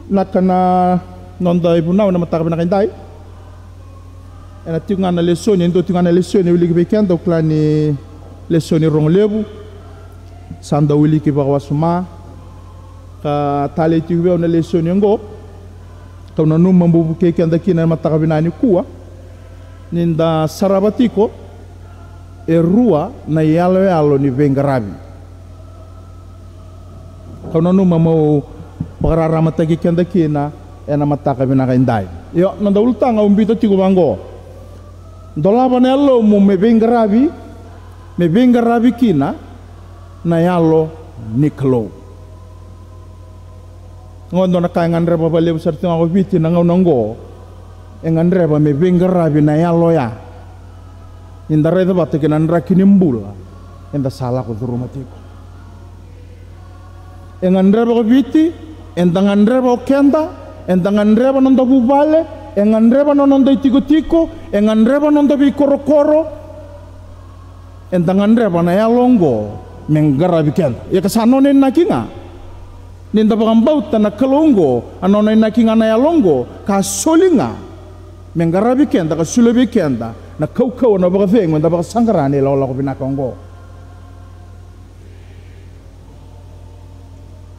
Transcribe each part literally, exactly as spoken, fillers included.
Vinaka na noda ivunau ena mataka vinaka edai. Ena tiko ga na lesoni, e dua tiko ga na lesoni e wiliki vei keda, au kila ni lesoni rogo levu. Sa dau wiliki vakawasoma. Ka talei tiko vei au na lesoni oqo. Kau nanuma meu vukei keda kina ena mataka vinaka nikua. Ni da sarava tiko e rua na iyaloyalo ni veiqaravi. Kau nanuma meu vakararamataki keda kina ena mataka vinaka edai. Io, noda ulutaga au biuta tiko vaqo. Dolava na yalomu me veiqaravi, me veiqaravi kina na Yalo ni Kalou. Qo e dua na ka e gadreva vakalevu sara tiko ga ko Viti na gauna oqo. E gadreva me veiqaravi na yalo oya. Ni da raica vata kei na draki ni bula eda sa lako curuma tiko. E gadreva ko Viti, eda gadreva o keda, eda gadreva noda vuvale, e gadreva na noda itikotiko, e gadreva noda veikorokoro. Eda gadreva na yalo oqo me qaravi keda. Ia ka sa nona inaki ga. Ni da vakabauta na Kalou oqo, a nona inaki ga na yalo oqo ka soli ga me qaravi keda ka solia vei keda na kaukauwa, na vakacegu eda vakasaqara ena ilakolako vinaka oqo.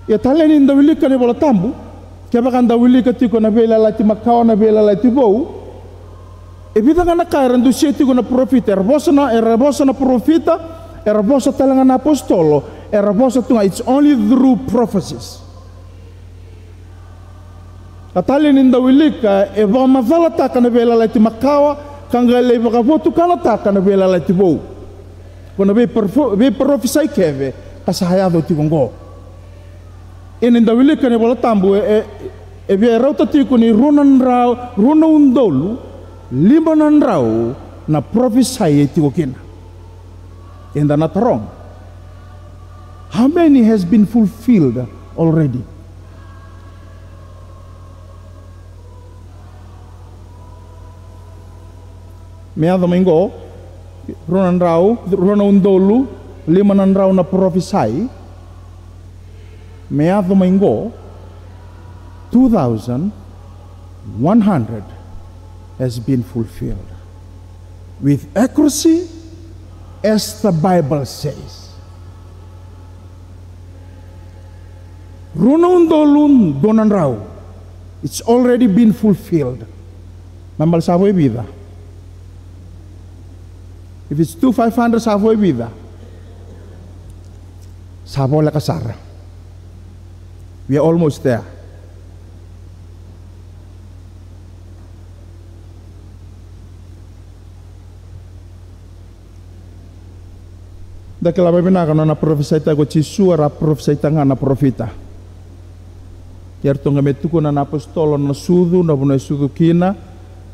Ia talei ni da wilika na iVola Tabu, kevaka da wilika tiko na Veiyalayalati Makawa, na Veiyalayalati Vou, e vica ga na ka era dusia tiko na parofita, era vosa na, era vosa na parofita, era vosa tale ga na apositolo, era vosa tu ga, it's only through prophecies. Ka talei ni da wilika, e vakamacalataka na Veiyalayalati Makawa, ka qai lai vakavotukanataka na Veiyalayalati Vou. Ko na veiparofo-, veiparofisai kece ka sa yaco tiko oqo. Ia ni da wilika na iVola Tabu, e, e, e via rauta tiko ni rua na drau, rua na udolu lima na drau na parofisai e tiko kina. Eda na taroga, how many has been fulfilled already? Me yaco mai qo, rua na drau, rua na udolu lima na drau na parofisai. Me yaco mai qo, two thousand one hundred has been fulfilled with accuracy, as the Bible says. Rua na udolu dua na drau. It's already been fulfilled. Na bale sa vo e vica? If it's two five hundred, sa vo e vica? Sa voleka sara. We are almost there. Da kila vakavinaka na nona parofisaitaki ko Jisu, era parofisaitaka ga na parofita. Ia eratou qai mai tukuna na apositolo na sucu, na vanua e sucu kina, na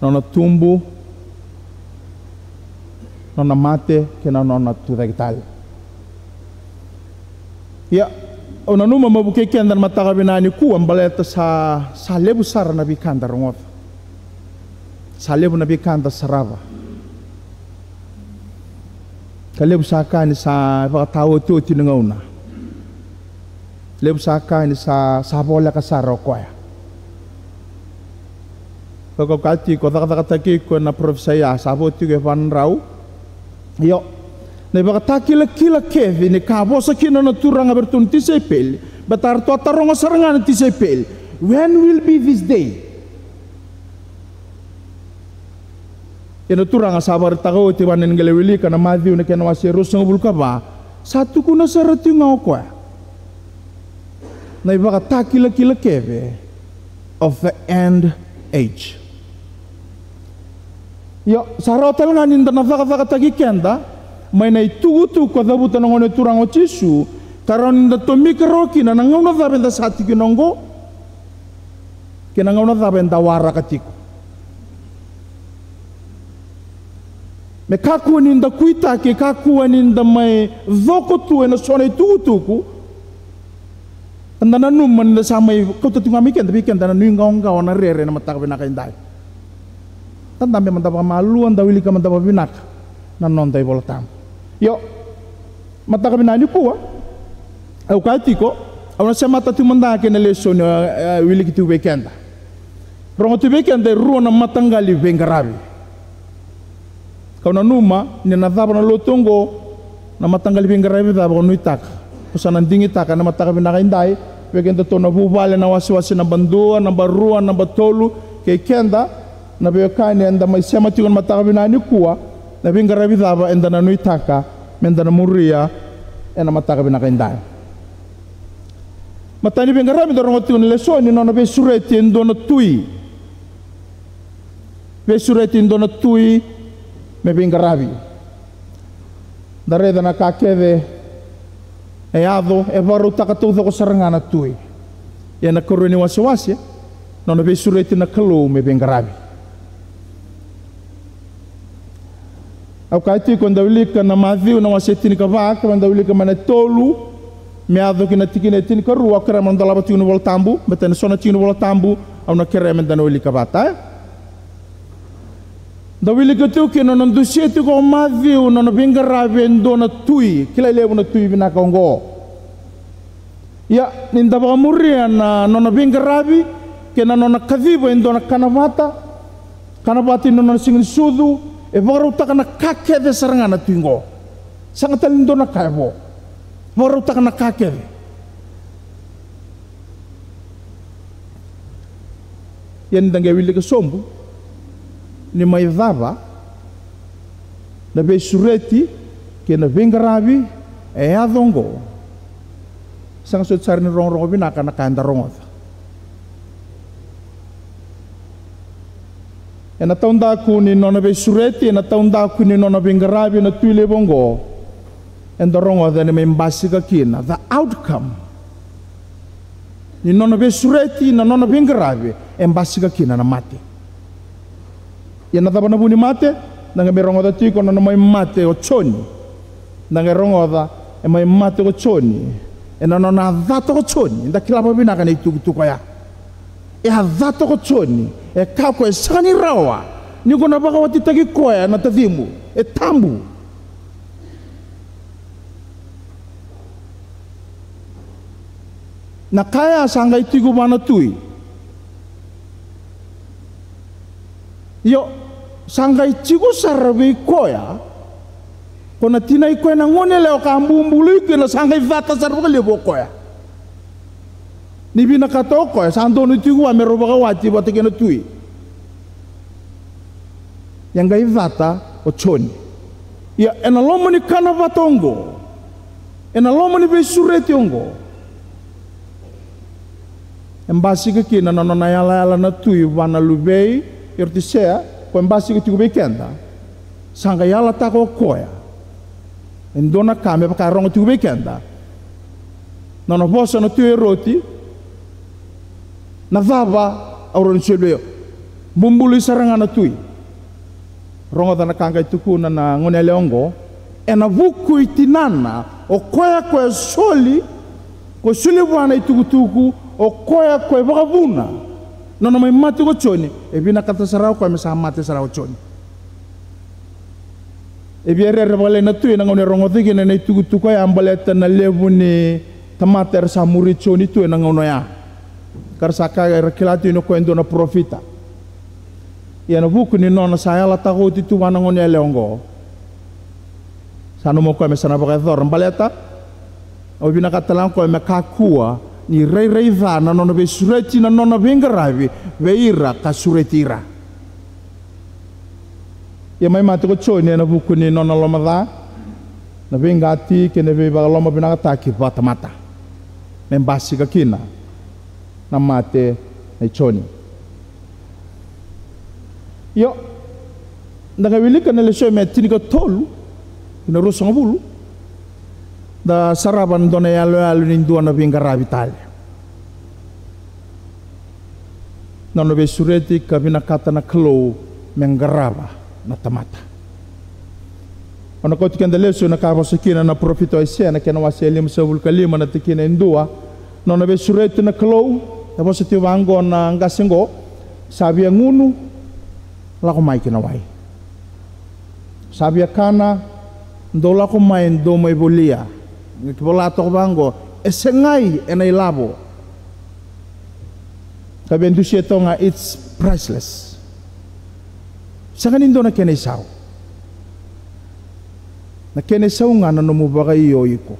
nona tubu, na nona mate, kei na nona tucake tale. Ia, au nanuma meu vukei keda na mataka vinaka nikua, baleta sa, sa levu sara na veika da rogoca. Sa levu na veika da sarava. Ka levu sa ka ni sa vakataotioti na gauna. Levu sa ka ni sa, sa voleka sara o koya. Ka, ka, ka tiko, cakacakataki iko ena parofisai ya, sa vo tiko e va na drau. Io, na ivakatakilakila kece ni ka a vosa kina na Turaga vei iratou na tisaipeli, baleta eratou a taroga sara ga na tisaipeli, "When will be this day?" Ia na Turaga sa vakaraitaka oti, vaka ni qai lai wilika na Maciu na kena wase ruasagavulu ka va, sa tukuna sara tiko ga o koya na ivakatakilakila kece of the end age. Io, sa rawa tale ga ni da na cakacakataki keda mai na itukutuku ka cavuta na Gone Turaga o Jisu, ka rawa ni da tomika rawa kina na gauna cava eda sa tiko kina oqo, kei na gauna cava eda waraka tiko. Me kakua ni da kuitaki, kakua ni da mai coko tu ena so na itukutuku, ka da nanuma ni da sa mai kauta tiko ga mai keda, vei keda na nuiqawaqawa, na rere ena mataka vinaka edai. Da dabe mada vakamalua, da wilika mada vakavinaka na noda iVola Tabu. Io, mataka vinaka nikua, au kaya tiko, Au na semata tu mada kei na lesoni, e, e, wiliki tu vei keda. Rogo tu vei keda e rua na mataqali veiqaravi. Kau nanuma ni na cava na lotu oqo, na mataqali veiqaravi cava ko nuitaka. Ko sa na digitaka na mataka vinaka edai, vei kedatou na vuvale, na wasewase naba dua, naba rua, naba tolu, kei keda na veiwekani eda mai sema tiko na mataka vinaka nikua, na veiqaravi cava eda na nuitaka meda na muria ena mataka vinaka edai. Matai ni veiqaravi da rogo tiko na lesoni, nona veisureti e dua na tui. Veisureti e dua na tui me veiqaravi. Da raica na ka kece e yaco, e vakarautaka taucoko sara ga na tui. Ia na ikarua ni wasewase, nona veisureti na Kalou me veiqaravi. Au kaya tiko, da wilika na Maciu na wase tinikava, kevaka da wilika mai na tolu me yaco ki na tikina e tinikarua, au kerea me da dolava tiko na iVolatabu, baleta ena so na tiki ni iVolatabu au na kerea meda na wilika vata, e? Da wilika tiko kina, nona dusia tiko o Maciu nona veiqaravi e dua na tui, kilai levu na tui vinaka oqo. Ia, ni da vakamuria na nona veiqaravi kei na nona kaciva e dua na kanavata, kanavata ni nona siga ni sucu, e vakarautaka na ka kece sara ga na tui oqo. Sega tale ni dua na ka e vo. Vakarautaka na ka kece. Ia ni da qai wilika sobu ni mai cava na veisureti kei na veiqaravi e yaco oqo, sega soti sara ni rogorogo vinaka na ka eda rogoca. Ena taudaku ni nona veisureti, ena taudaku ni nona veiqaravi na tui levu oqo, eda rogoca ni mai basika kina the outcome ni nona veisureti, na nona veiqaravi, e basika kina na mate. Ia na cava na vu ni mate? Da qai mai rogoca tiko na nona mai mate o Joni. Da qai rogoca e mai mate ko Joni ena nona a cata ko Joni. Da kila vakavinaka na itukutuku oya. E a cata ko Joni, e kaya o koya e sega ni rawa ni ko na vakawatitaki koya na tacimu. E tabu. Na ka ya sa qai tiko vua na tui. Io, sa qai tiko sara vei koya, ko na tinai koya na gone yalewa ka a bubului kina, sa qai cata sara vakalevu o koya. Ni vinakata o koya, sa donu tiko vua me rau vakawati vata kei na tui. Ia qai cata o Joni. Ia ena loma ni kanavata oqo, ena loma ni veisureti oqo, e basika kina na nona yalayala na tui vua na luvei Erotisea, ko e basika tiko vei keda. Sa qai yalataka o koya e dua na ka me vaka e rogo tiko vei keda. Na nona vosa na tui Eroti, na cava au rawa ni soli vei au? Bubului sara ga na tui. Rogoca na ka qai tukuna na gone yalewa oqo. Ena vuku i tinana, o koya ko e soli, ko e soli vua na itukutuku, o koya ko e vakavuna na nona mai mate ko Joni, e vinakata sara o koya me sa mate sara o Joni. E via rere vakalailai na tui ena gauna e rogoca kina na itukutuku oya, baleta na levu ni tamata era sa muri Joni tu ena gauna oya, ka ra sa kaya era kila tu ni o koya e dua na parofita. Ia ena vuku ni nona sa yalataka oti tu vua na gone yalewa oqo, sa nanuma o koya me sa na vakayacora, baleta au vinakata tale ga o koya me kakua ni rairai ca na nona veisureti, na nona veiqaravi vei ira ka sureti ira. Ia mai mate ko Joni ena vuku ni nona loma ca, na veiqati kei na veivakalomavinakataki vakatamata. Me basika kina na mate nei Joni. Io, da qai wilika na lesoni me tinikatolu ki na ruasagavulu. Da sarava na dua na iyaloyalo ni dua na veiqaravi tale. Na nona veisureti ka vinakata na Kalou me qarava na tamata. Au na kauti keda lesu ena ka e vosa kina na parofita o Aisea, na kena wase e limasagavulu ka lima, na tikina e dua. Na nona veisureti na Kalou, e vosa tiko vaqo na qase oqo: Sa via gunu, lako mai ki na wai. Sa via kana, dou lako mai, dou mai volia. Qai vola toka vaqo, E segai ena ilavo. Ka via dusia toka ga, it's priceless. Sega ni dua na kena isau. Na kena isau ga na nomu vakaio iko.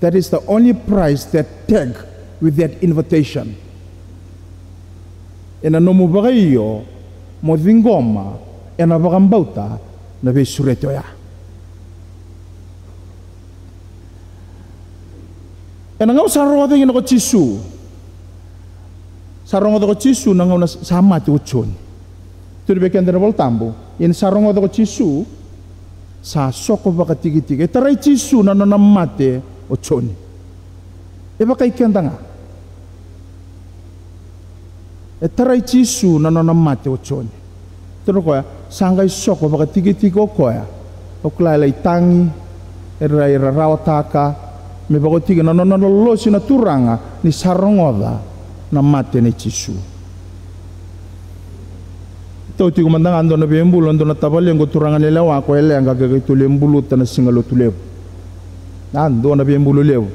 That is the only price that tag with that invitation. Ena nomu vakaio mo ciqoma ena vakabauta na veisureti oya. Ena gauna sa rogoca kina ko Jisu, sa rogoca ko Jisu na gauna sa mate ko Joni. Tukuna vei keda na iVolatabu, ia ni sa rogoca ko Jisu, sa soko vakatikitiki. E tarai Jisu na nona mate o Joni. E vaka i keda ga. E tarai Jisu na nona mate o Joni. Tukuna o koya, sa qai soko vakatikitiki o koya. O kila e lai tagi, era, era rawataka me vakatikina na nona lolosi na Turaga ni sa rogoca na mate nei Jisu. Tau tiko mada ga dua na veibulu, dua na tavalequ, turaga ni lewa, ko e leqa, ka keitou lai buluta na siga Lotulevu. A dua na veibulu levu.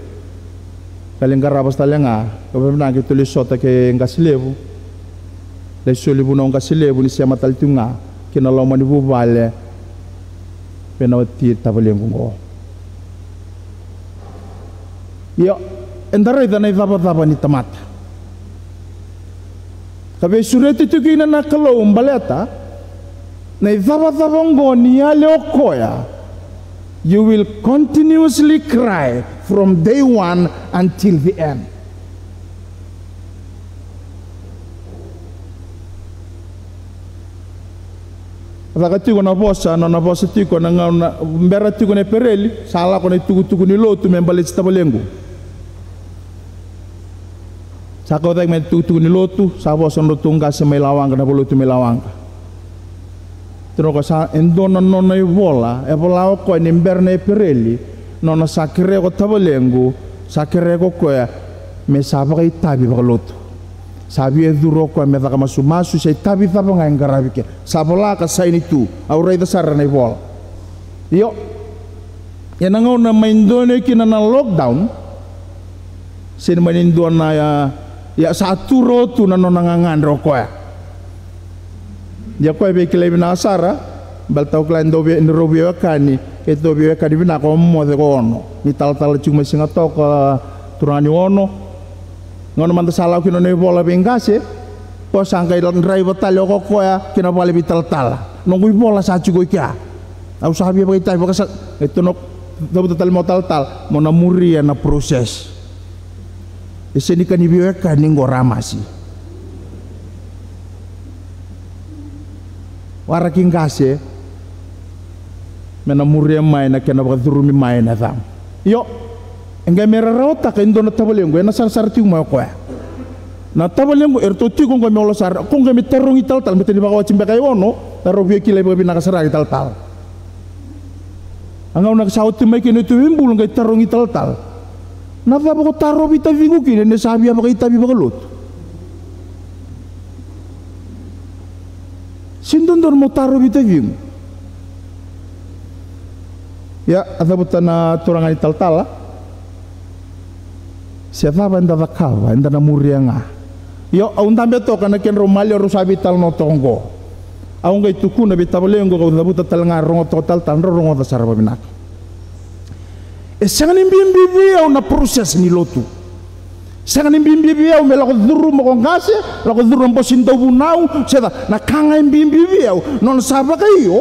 Ka lai qarava tale ga, ka vakavinaka keitou lai sota kei Qase Levu. Lai soli vunau Qase Levu ni sema tale tu ga ki na loma ni vuvale. Vei na wati tavalequ oqo. Ia, eda raica na icavacava ni tamata. Ka veisureti tu kina na Kalou baleta na icavacava oqo ni yali o koya. You will continuously cry from day one until the end. Caka tiko na vosa, nona vosa tiko na gauna bera tiko na Epereli, sa lako na itukutuku ni lotu me baleti tavalequ. Sa kau cake mai na itukutuku ni lotu, sa vosa nodratou qase mai Lawaqa, na valotu mai Lawaqa. Tukuna o koya sa e dua na nona ivola e vola o koya ni bera na Epereli, nona sa kerea ko tavalequ, sa kerea ko koya me sa vakaitavi vakalotu. Sa via curu o koya me caka masumasu se itavi cava ga e qaravi kina. Sa vola ka saini tu, au raica sara na ivola. Io, ena gauna mai donu kina na lockdown, sega ni mani dua na, ia, ia sa tu rawa tu na nona gagadre o koya. Ia o koya e veikilai vinaka sara, baleta au kila e dau vei, ni rau veiwekani, keitou veiwekani vinaka o moce ko Ono. Ni talatala tiko mai Sigatoka, turaga ni Ono. Gauna mada sa lako kina na ivola vei qase, ko sa qai draiva tale o koya ki na vale vei talatala. Noqu ivola sa tiko i kea. Au sa via vakaitavi vakasa, e tukuna, cavuta tale mai o talatala, mo na muria na process. E sega ni ka ni veiwekani qo Ramasi. Waraki qase me na muria mai na kena vakacurumi mai na yacaqu. Io, e qai me rarawataka e dua na tavalequ, ena sarasara tiko mai o koya. Na tavalequ eratou tiko qo me ola sara, ko qai me tarogi talatala, me tani vakawati beka e Ono, na rau via kilai vakavinaka sara i talatala. A gauna sa oti mai kina neitou veibulu qai tarogi talatala, na cava ko tarovi taciqu kina ni sa via vakaitavi vakalotu? Sega ni dodonu mo tarovi taciqu. Ia, a cavuta na turaga ni talatala. Se cava eda cakava, eda na muria ga. Io, au dabe toka na kedrau maliwa rau sa veitalanoa toka oqo. Au qai tukuna vei tavalequ, au cavuta tale ga, rogoca toka talatala, drau rogoca sara vakavinaka. E sega ni bibi vei au na process ni lotu. Sega ni bibi vei au me lako curuma ko qase, lako curuma bose ni dauvunau, se ca, na ka ga e bibi vei au, nona sa vakaio,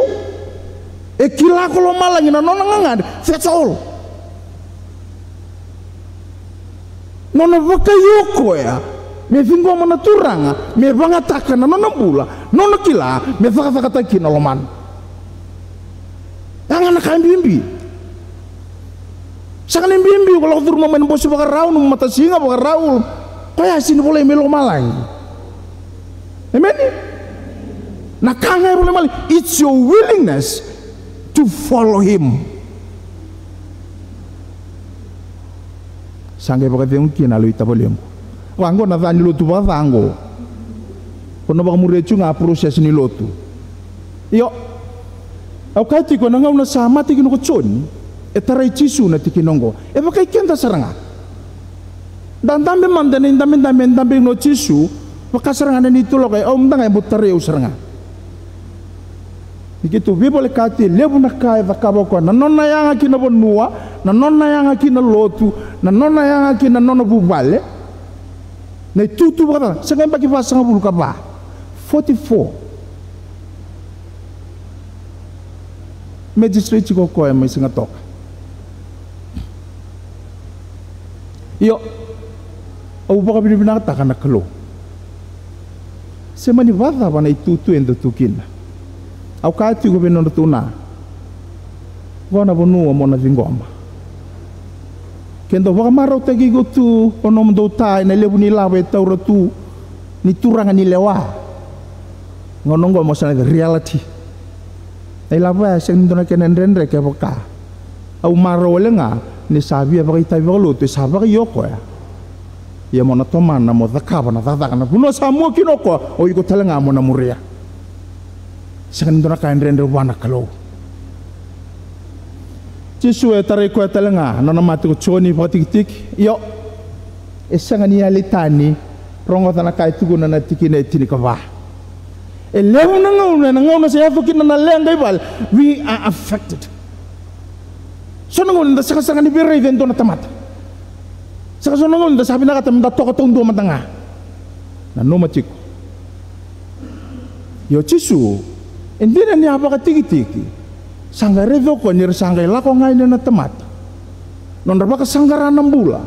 e kila ko lomalagi na nona gagadre, that's all. Nona vakaio o koya me ciqoma na Turaga, me vagataka na nona bula, nona kila me cakacakataki kina lomana. Ya ga na ka e bibi. Sega ni bibi ko lako curuma mai na bose vakarau, na matasiga vakarau. Koya sega ni volai mai lomalagi. Emeni. Na ka ga e volai mai, it's your willingness to follow him. Sa qai vakacegu kina a loi tavalequ. Vaqo na ca ni lotu vakacaqo. Ko na vakamuria tu ga a process ni lotu. Io. Au kaya tiko na gauna sa mate kina ko Joni, E tarai Jisu na tikina oqo. E vaka i keda sara ga. Da dabe mada na idabedabe e dabe kina o Jisu. Vaka sara ga na neitou lako, e, au mada ga e bau tarai au sara ga. Ni keitou veivolekati, e levu na ka e cakava o koya. Na nona yaga ki na vanua, na nona yaga ki na lotu, na nona yaga ki na nona vuvale. Na itutu vakacala, sa qai yabaki vasagavulu ka va. Forty-four. Magistrate tiko o koya mai Sigatoka. Io, au vakavinavinakataka na Kalou. Se mani vakacava na itutu e dau tu kina. Au kaya tiko vei nodratou na, qo na vanua mo na ciqoma. Ke dau vakamarautaki iko tu o nomudou ta ena levu ni ilavo e taura tu ni turaga ni lewa. Gauna oqo mo sa na reality. Na ilavo ya sega ni dua na kena dredre kevaka au marau wale ga ni sa via vakaitavi vakalotu, e sa vakaio o koya. Ia mo na tomana mo cakava na cakacaka na vanua sa mua kina o koya, o iko tale ga mo na muria. Sega ni dua na ka e dredre vua na Kalou. Jisu e tarai koya tale ga na nona mate ko Joni vakatikitiki. Io, e sega ni yali tani. Rogoca na ka e tukuna na tikina e tinikava. E levu na gauna, na gauna sa yaco kina na leqa i vale, we are affected. So na gauna da sega sara ga ni veiraici e dua na tamata. Sega so na gauna da sa vinakata me da toka taudua mada ga. Nanuma tiko. Io Jisu, e dina ni a vakatikitiki, sa qai raica o koya ni ra sa qai lako ga yani na tamata. Nodra vakasaqara na bula.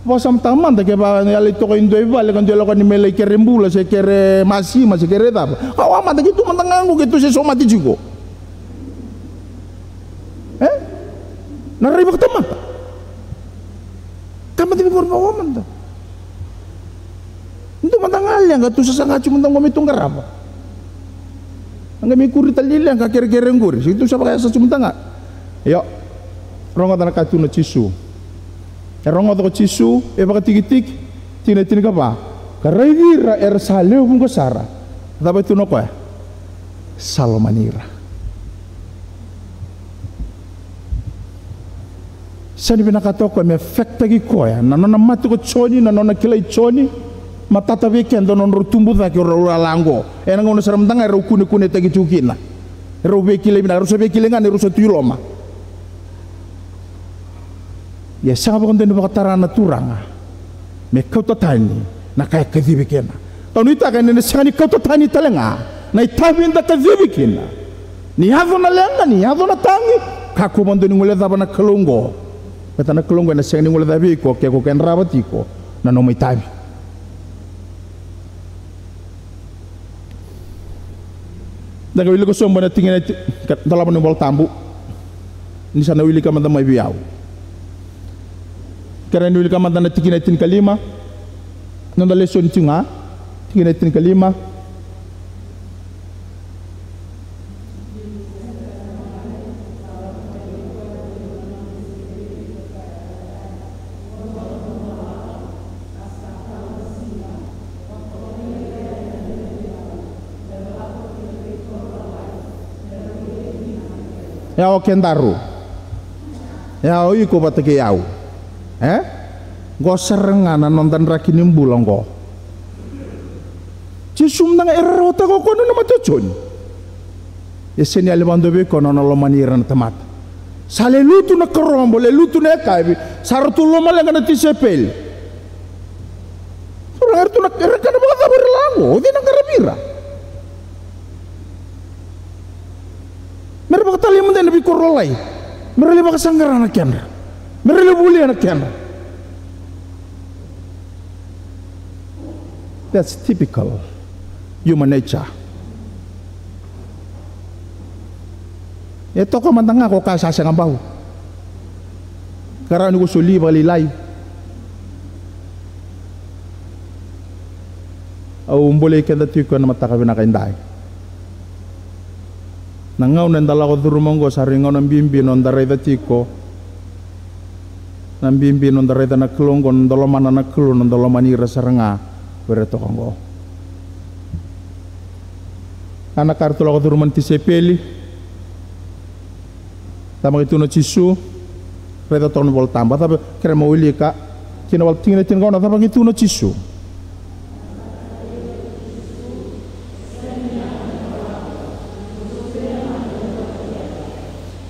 Vakasamataka mada kevaka e yali toka e dua i vale ka dua e lako yani me lai kere bula se kere masima se kere cava. Ka wa mada keitou mada ga qo keitou se somati tiko. E? Na rai vakatamata. Ka mada vei qori vakawa mada. Dou mada ga leqa, tou sasaga tiko mada qo me tou qarava. A qai mai kuri tale ni leqa kerekere qori, se tou sa vakayasa tiko mada ga. Io. Rogoca na ka tukuna o Jisu. E rogoca ko Jisu, e vakatikitiki, tikina e tinikava. Ka raici ira era sa lewe vuqa sara. Cava e tukuna o koya? Sa lomani ira. Sa ni vinakata o koya me affectaki koya na nona mate ko Joni, na nona kilai Joni. Matata vei keda na nodrau tubu cake o rau lala qo. Ena gauna sara mada ga e rau kunekunetaki tiko kina. E rau veikilai vinaka, e rau sa veikilai ga ni rau sa tu i loma. Ia sega vakadua ni vakatara na Turaga me kauta tani na ka e kacivi kina. Au nuitaka ni na sega ni kauta tani tale ga na itavi eda kacivi kina. Ni yaco na leqa, ni yaco na tagi, kakua vakadua ni guilecava na Kalou oqo. Baleta na Kalou oqo ena sega ni guilecavi iko ke ko kedrava tiko na nomu itavi. Da qai wilika sobu ena tikina e ti-, ka-, dolava na iVolatabu. Ni sa na wilika mada mai vei au. Kerea ni wilika mada na tikina e tinikalima. Noda lesoni tiko ga. Tikina e tinikalima. E, o kedaru. E, o iko vata kei au. E? Qo sara ga na noda draki ni bula qo. Jisu mada ga e rarawataka o koya na nona mate o Joni. E sega ni yali vakadua vei koya na nona lomani ira na tamata. Sa lai lutu na karobo, lai lutu na yakavi, sa ratou lomaleqa na tisaipeli. Sa ra, eratou na, era kena vakacava ira lako, o cei na qaravi ira? Me ra vakatalai mada ena veikoro lalai. Me ra lai vakasaqara na kedra. Me ra lai volia na kedra. That's typical human nature. E toka mada ga ko ka sa sega bau. Ka rawa ni ko soli vakalailai. Au bolei keda tiko ena mataka vinaka edai. Na gauna eda lako curuma oqo sa rui gauna bibi noda raica tiko. Na bibi noda raica na Kalou oqo, noda lomana na Kalou, noda lomani ira sara ga o ira toka oqo. A na ka ratou lako curuma na tisaipeli. Tamaki tu na Jisu. Raica toka na iVolatabu, a cava, kerea mo wilika kina, wale tikina e tinikaono, a cava e tukuna o Jisu?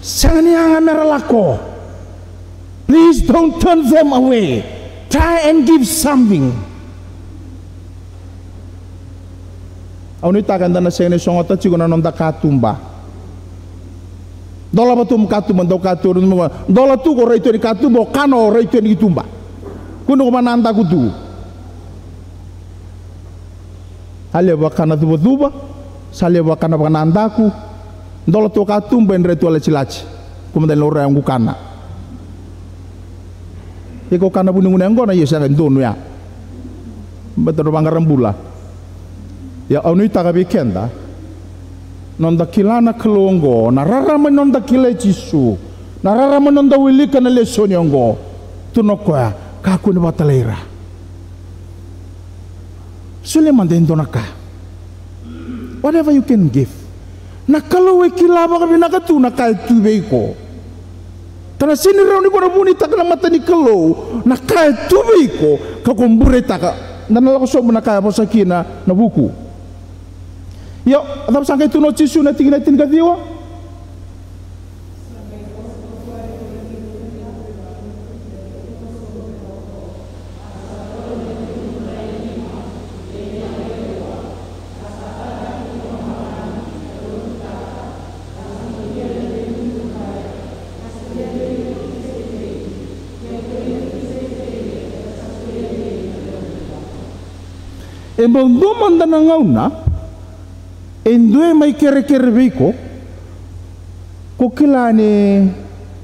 Sega ni yaga mera lako. Please don't turn them away. Try and give something. Au nuitaka eda na sega ni sogota tiko na noda katuba. Dolava tu mo katuba, dau katuba, dola tu ko rai tu ni katuba, o kana o rai tu ni tuba. Kua ni ko vakanadaku tu. Sa levu a kana cuvacuva, sa levu a kana vakanadaku. Dola tu o katuba e dre tu a latilati. Ko mada ni laurai a qu kana. Iko kana vuniguna yaqona, io sega e donu ya. Baleta na vaqara bula. Ia au nuitaka vei keda, noda kila na Kalou oqo, na rarama ni noda kilai Jisu, na rarama ni noda wilika na lesoni oqo. Tukuna o koya, kakua ni vakatalai ira. Solia mada e dua na ka. Whatever you can give. Na Kalou e kila vakavinaka tu na ka e tu vei iko. Ka na sega ni rawa ni ko na vunitaka na mata ni Kalou na ka e tu vei iko, ka ko bureitaka. Da na lako sobu na ka e vosa kina na vuku. Io, a cava sa qai tukuna o Jisu na tikina e tinikaciwa? E bau dua mada na gauna e dua e mai kerekere vei iko, ko kila ni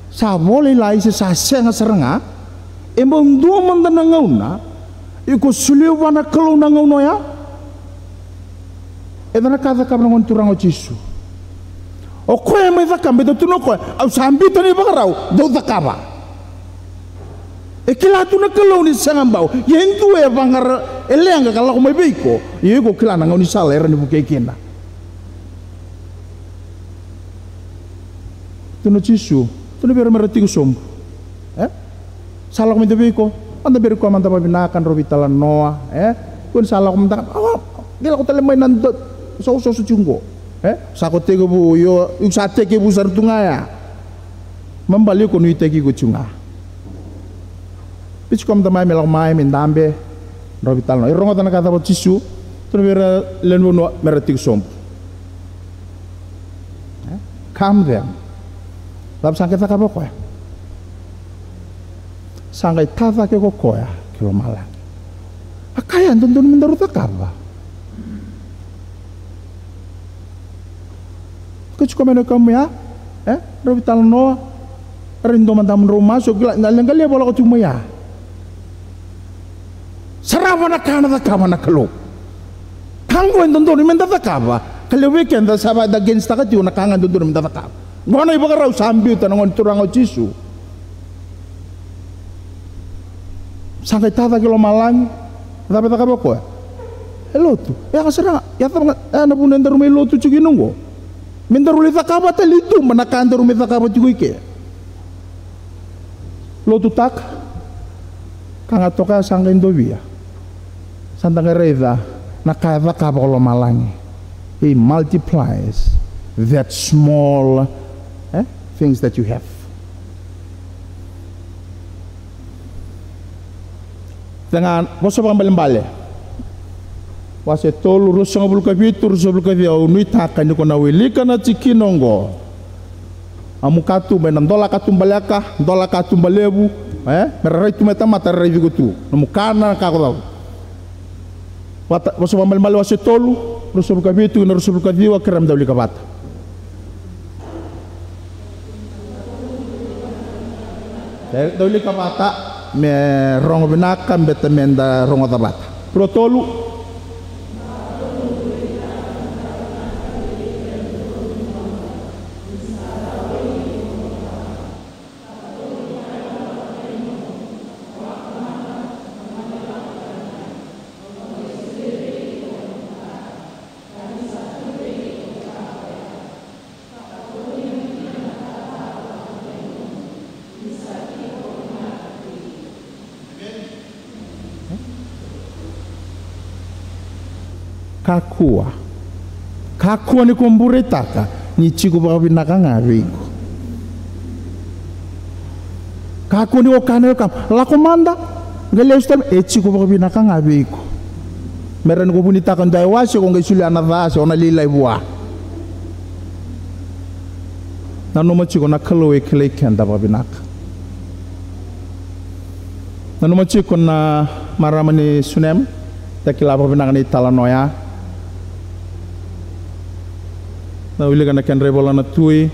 sa volailai se sa sega sara ga. E bau dua mada na gauna iko solia vua na Kalou na gauna oya. E ca na ka e cakava na Gone Turaga o Jisu. O koya e mai cakava, baleta tukuna o koya, au sa biuta na ivakarau, dou cakava. E kila tu na Kalou ni sega bau. Ia e dua e vaqara, e leqa ka lako mai vei iko. Ia iko kila na gaunisala e rawa ni vukei kina. Tukuna o Jisu, tukuna vei ira mera tiko sobu. E? Sa lako mada vei iko, mada bera iko mada vavinaka, drau veitalanoa, e? Ko ni sa lako mada, awa, qai lako tale mai na dua, sososo tiko qo. E? Sa ko tekivu, io, iko sa tekivu sara tu ga ya. Mabali iko nuitaki iko tiko ga. Piti ko mada mai me lako mai, me dabe, drau veitalanoa. E rogoca na ka cava o Jisu, tukuna vei ira lewe ni vanua mera tiko sobu. E? Calm them. Cava sa qai cakava o koya? Sa qai ta cake ko koya ki lomalagi. A kaya, dodonu me daru cakava. Ko tiko mai na kamu ya, e? Drau veitalanoa, era dua mada mo drau masu, kila, na leqa levu a lako tiko mai ya. Sarava na ka na cakava na Kalou. Ka qo e dodonu me da cakava. Ka levu vei keda sa vaka da against-taka tiko na ka ga e dodonu me da cakava. Qo na ivakarau sa biuta na Gone Turaga o Jisu. Sa qai ta cake i lomalagi. Cava e cakava o koya? E lotu. E yaga sara ga. Ia cava ga, e na vuna e daru mai lotu tiko kina qo. Me daru lai cakava tale i tuba na ka daru mai cakava tiko i ke. Lotutaka. Ka ga toka ya sa qai dovia. Sa da qai raica na ka e cakava ko lomalagi. He multiplies that small, e, things that you have. Cega, Vosa Vakaibalebale wase tolu, ruasagavulu ka vitu, ruasagavulu ka ciwa, au nuitaka ni ko na wilika na tikina oqo. Nomu katuba ena dola katuba leka, dola katuba levu, e? Mera rai tu mai tamata era raici iko tu. Nomu kana na ka ko cava. Vata, Vosa Vakaibalebale wase tolu, ruasagavulu ka vitu kei na ruasagavulu ka ciwa, kerea me da wilika vata. E, da wilika vata, me rogo vinaka, beta me da rogoca vata. Rua, tolu. Kakua. Kakua ni ko bureitaka ni tiko vakavinaka ga vei iko. Kakua ni ko kaya na wekam, lako mada, qai lesu tale mai, e tiko vakavinaka ga vei iko. Me rawa ni ko vunitaka e dua na iwase, ko qai solia na ca se o na lailai vua. Nanuma tiko na Kalou e kilai keda vakavinaka. Nanuma tiko na marama ni Sunem, da kila vakavinaka na italanoa ya. Da wilika na kedra ivola na Tui,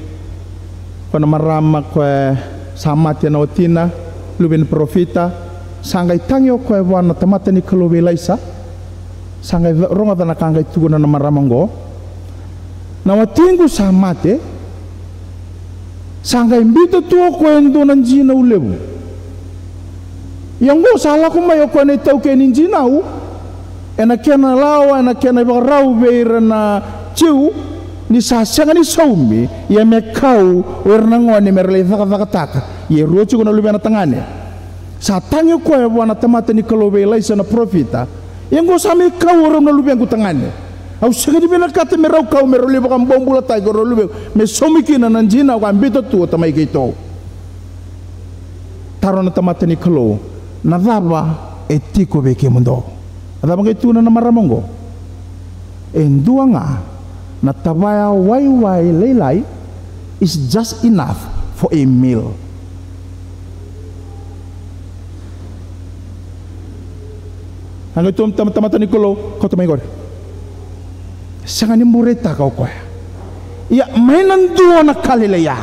ko na marama ko e sa mate na watina, luve ni parofita, sa qai tagi o koya vua na tamata ni Kalou vei Ilaisa. Sa qai rogoca na ka qai tukuna na marama oqo. Na watiqu sa mate, sa qai biuta tu o koya e dua na jinau levu. Ia oqo sa lako mai o koya na itaukei ni jinau, ena kena lawa, ena kena ivakarau vei ira na Jiu, ni sa sega ni saumi, ia me kau o ira na gone me ra lai cakacakataka. Ia e rua tiko na luvena tagane. Sa tagi o koya vua na tamata ni Kalou vei Ilaisa na parofita. Ia oqo sa mai kau o rau na luvequ tagane. Au sega ni vinakata me rau kau me rau lai vakabobulataki o rau luvequ me saumi kina na jinau ka biuta tu o tamai keitou. Taro na tamata ni Kalou, na cava e tiko vei kemudou? Na cava qai tukuna na marama oqo? E dua ga na tavaya waiwai lailai is just enough for a meal. A qai tukuna na tamata ni Kalou, kauta mai qori. Sega ni bureitaka o koya. Ia mai na dua na ka lailai ya.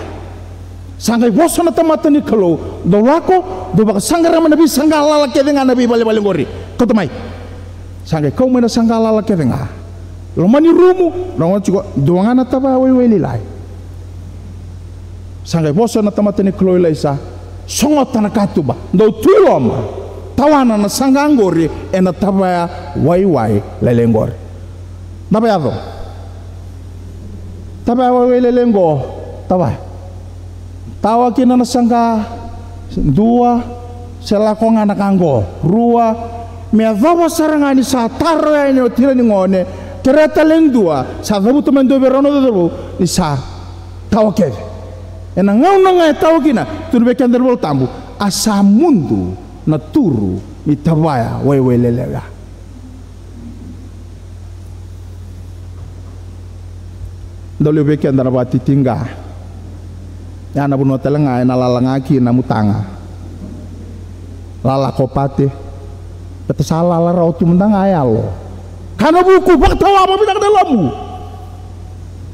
Sa qai vosa na tamata ni Kalou, dou lako, dou vakasaqara mai na veisaqa lala kece ga na veivalevale qori. Kauta mai. Sa qai kau mai na saqa lala kece ga. Loma ni rumu, rogoca tiko, dua ga na tavaya waiwai lailai. Sa qai vosa na tamata ni Kalou vei Ilaisa, sogota na katuba, dou tu i loma, tawana na saqa qori ena tavaya waiwai lailai qori. Cava yaco? Tavaya waiwai lailai qo, tavaya. Tawa kina na saqa, dua, se lako ga na ka qo, rua, me yacova sara ga ni sa taro yani o tina ni gone, kerea tale e dua, sa cavuta mai dua vei rau na cauravou, ni sa tawa kece. Ena gauna ga e tawa kina, tukuna vei keda na iVolatabu, a sa mudu na turu ni tavaya waiwai lailai oya. Dau levu vei keda na vakatitiqa. Ya na vanua tale ga ena lala ga kina na mutaga. Lala ko pate. Baleta sa lala rawa tu mada ga e yalo. Ka na vuku, vakatawa vakavinaka na yalomu.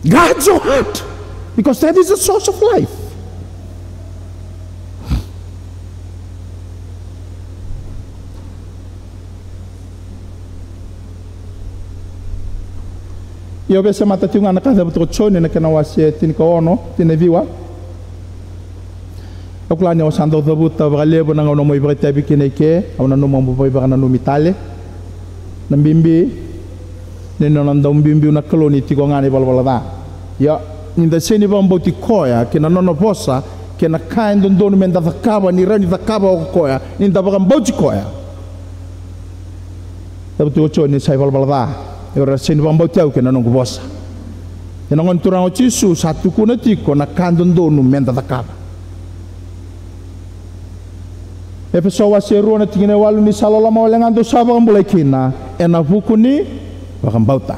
Guard your heart, because that is the source of life. Ia au via semata tiko ga na ka cavuta ko Joni na kena wase tinikaono, tinikaciwa. Au kila ni au sa dau cavuta vakalevu na gauna mo ivakaitavi kina i ke, au nanuma mo veivakananumi tale. Na bibi ni nona dau biubiu na Kalou ni tiko ga na ivalavala ca. Ia, ni da sega ni vakabauti koya kei na nona vosa kei na ka e dodonu me da cakava, ni rawa ni cakava o koya ni da vakabauti koya. Cavuta tiko o Joni ni sa ivalavala ca, o ira era sega ni vakabauti au kei na noqu vosa. Ia na Gone Turaga o Jisu sa tukuna tiko na ka dodonu me da cakava. Efeso wase rua na tikina e walu, ni sa loloma wale ga dou sa vakabulai kina ena vuku ni vakabauta.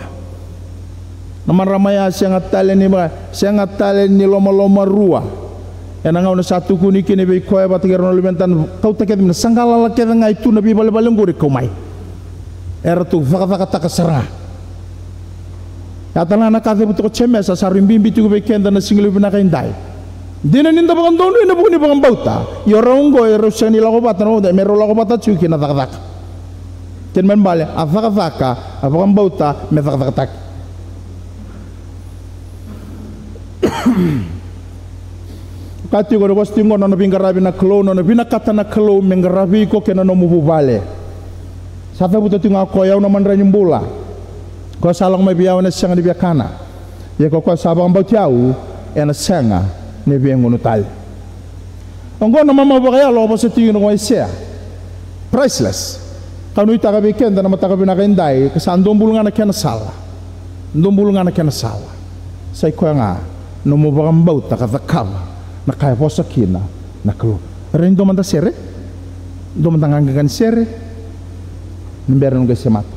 Na marama ya sega tale ni va-, sega tale ni lomalomarua. Ena gauna sa tukuni kina vei koya vata kei rau na luvena, kauta kece mai na saqa lala kece ga e tu na veivalevale qori, kau mai. Eratou cakacakataka sara ga. Ya tale ga na ka cavuta ko Jemesa, sa rui bibi tiko vei keda na siga levu vinaka edai. Dina ni da vakadonuya ena vuku ni vakabauta. Ia o rau oqo, e rau sega ni lako vata na vakabauta, me rau lako vata tiko kei na cakacaka. Kena ibalebale, a cakacaka, a vakabauta me cakacakataki. Ka tiko na vosa tiko qo, nona veiqaravi na Kalou, nona vinakata na Kalou me qaravi iko kei na nomu vuvale. Sa cavuta tiko ga o koya, au na madrai ni bula. Koya sa lako mai vei au ena sega ni via kana. Ia ko koya sa vakabauti au ena sega ni via gunu tale. Oqo na mamau vakayalo, vosa tiko na Aisea. Priceless. Ka nuitaka vei keda na mataka vinaka edai, ka sa dua bulu ga na kena sala. Dua bulu ga na kena sala. Sa i koya ga nomu vakabauta ka cakava na ka e vosa kina na Kalou. Rai dua mada sere. Dua mada ga qai sere. Ni bera noqu qai semata.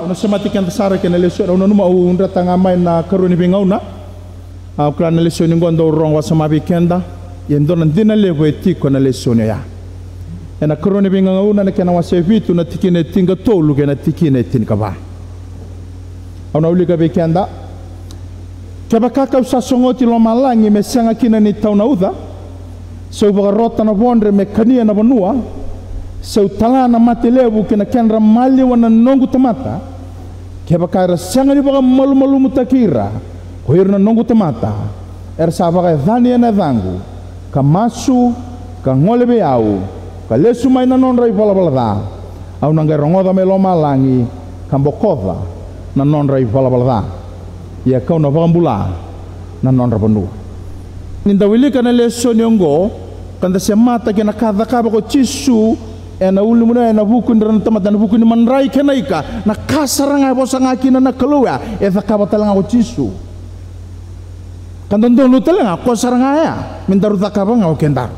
Au na semati keda sara kei na lesoni, au nanuma au dreta ga mai na karua ni veigauna. Au kila na lesoni qo dau rogo wasoma vei keda. Ia e dua na dina levu e tiko ena lesoni oya. Ena karua ni veigauna na kena wase vitu na tikina e tinikatolu kei na tikina e tinikava. Au na wilika vei keda. Kevaka kau sa sogoti lomalagi me sega kina ni tau na uca, seu vakarota na vodre me kania na vanua, seu tala na mate levu ki na kedra maliwa na noqu tamata, kevaka era sega ni vakamalumalumutaki ira ko ira na noqu tamata, era sa vakayacani ena yacaqu, ka masu, ka gole vei au, ka lesu mai na nodra ivalavala ca, au na qai rogoca mai lomalagi ka bokoca na nodra ivalavala ca. Ia kau na vakabula na nodra vanua. Ni da wilika na lesoni oqo ka da semata kei na ka cakava ko Jisu ena ulunivanua, ena vuku ni ra na tamata, ena vuku ni madrai kei na ika, na ka sara ga e vosa ga kina na Kalou ya e cakava tale ga ko Jisu. Ka dodonu tale ga ko sara ga ya me daru cakava ga o kedaru.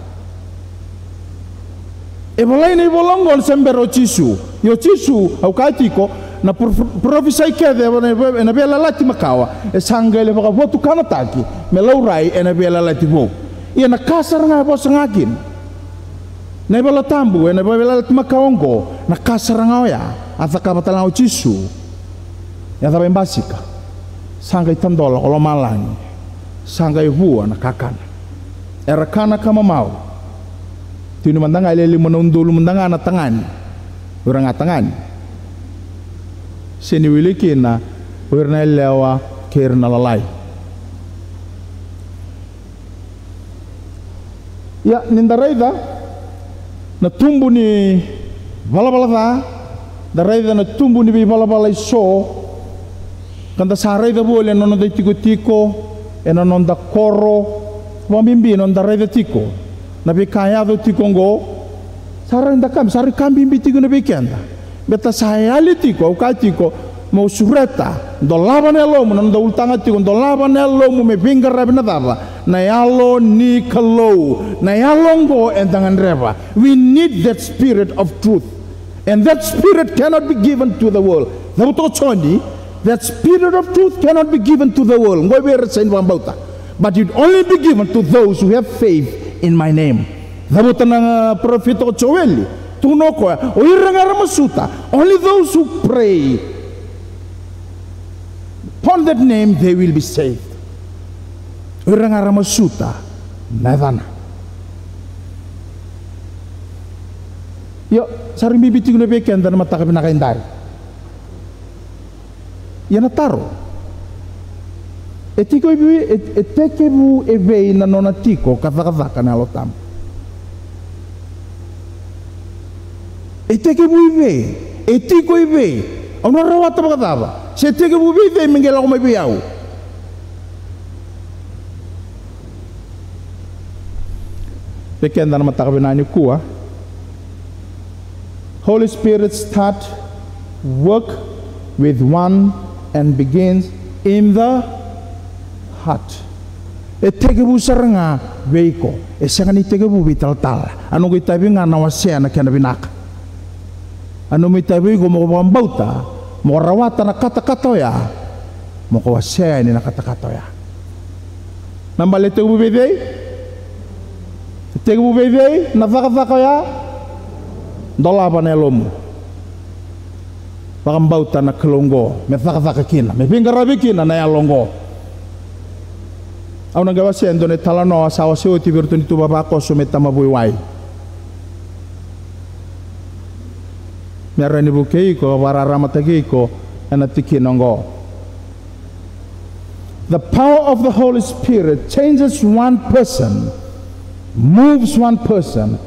E volai na ivola oqo ni se bera o Jisu. Ia o Jisu, au kaya tiko, na pro-, parofisai kece ena, ena Veiyalayalati Makawa e sa qai lai vakavotukanataki me laurai ena Veiyalayalati Vou. Ia na ka sara ga e vosa ga kina na iVola Tabu ena Veiyalayalati Makawa oqo, na ka sara ga oya a cakava tale ga o Jisu. E a cava e basika? Sa qai tadola ko lomalagi, sa qai vua na kakana. Era kana ka mamau. Tini mada ga e lima na udolu mada ga na tagane, o ira ga tagane. Se ni wili kina o ira na yalewa kei ira na lalai. Ia, ni da raica na tubu ni valavala ca, da raica na tubu ni veivalavala eso, ka da sa raica voli ena noda itikotiko, ena noda koro, vakabibi ena noda raica tiko na veika e yaco tiko oqo. Sa raica da ka, sa raica ka bibi tiko na vei keda. Beta sa yali tiko, au kaya tiko, mo sureta, dolava na yalomu, na noda ulutaga tiko, dolava na yalomu me veiqaravi na cava? Na Yalo ni Kalou. Na yalo oqo eda gadreva. We need that spirit of truth. And that spirit cannot be given to the world. Cavuta ko Joni, that spirit of truth cannot be given to the world. Qo vei ira sa sega ni vakabauta. But it only be given to those who have faith in my name. Cavuta na parofita ko Joeli, tukuna o koya, o ira ga era masuta, only those who pray upon that name, they will be saved. O ira ga era masuta na yacana. Io, sa rui bibi tiko na vei keda na mataka vinaka e dari. Ia na taro, e tiko e vei, e, e tekivu e vei na nona tiko ka cakacaka na Yalo Tabu? E tekivu e vei? E tiko e vei? Au na rawata vakacava? Se tekivu vei cei me qai lako mai vei au? Vei keda na mataka vinaka nikua, Holy Spirit start work with one and begins in the heart. E tekivu sara ga vei iko, e sega ni tekivu vei talatala. A noqu itavi ga na wasea na kena vinaka. A nomu itavi iko mo ko vakabauta, mo ko rawata na katakata oya, mo ko wasea yani na katakata oya. Na bale e tekivu vei cei? E tekivu vei cei na cakacaka oya? Dolava na yalomu. Vakabauta na Kalou oqo me cakacaka kina, me veiqaravi kina na yalo oqo. Au na qai wasea e dua na italanoa sa wasea oti vei iratou ni tu vavakoso me tamavuiwai. Me rawa ni vukei iko, vakararamataki iko ena tikina oqo. The power of the Holy Spirit changes one person, moves one person.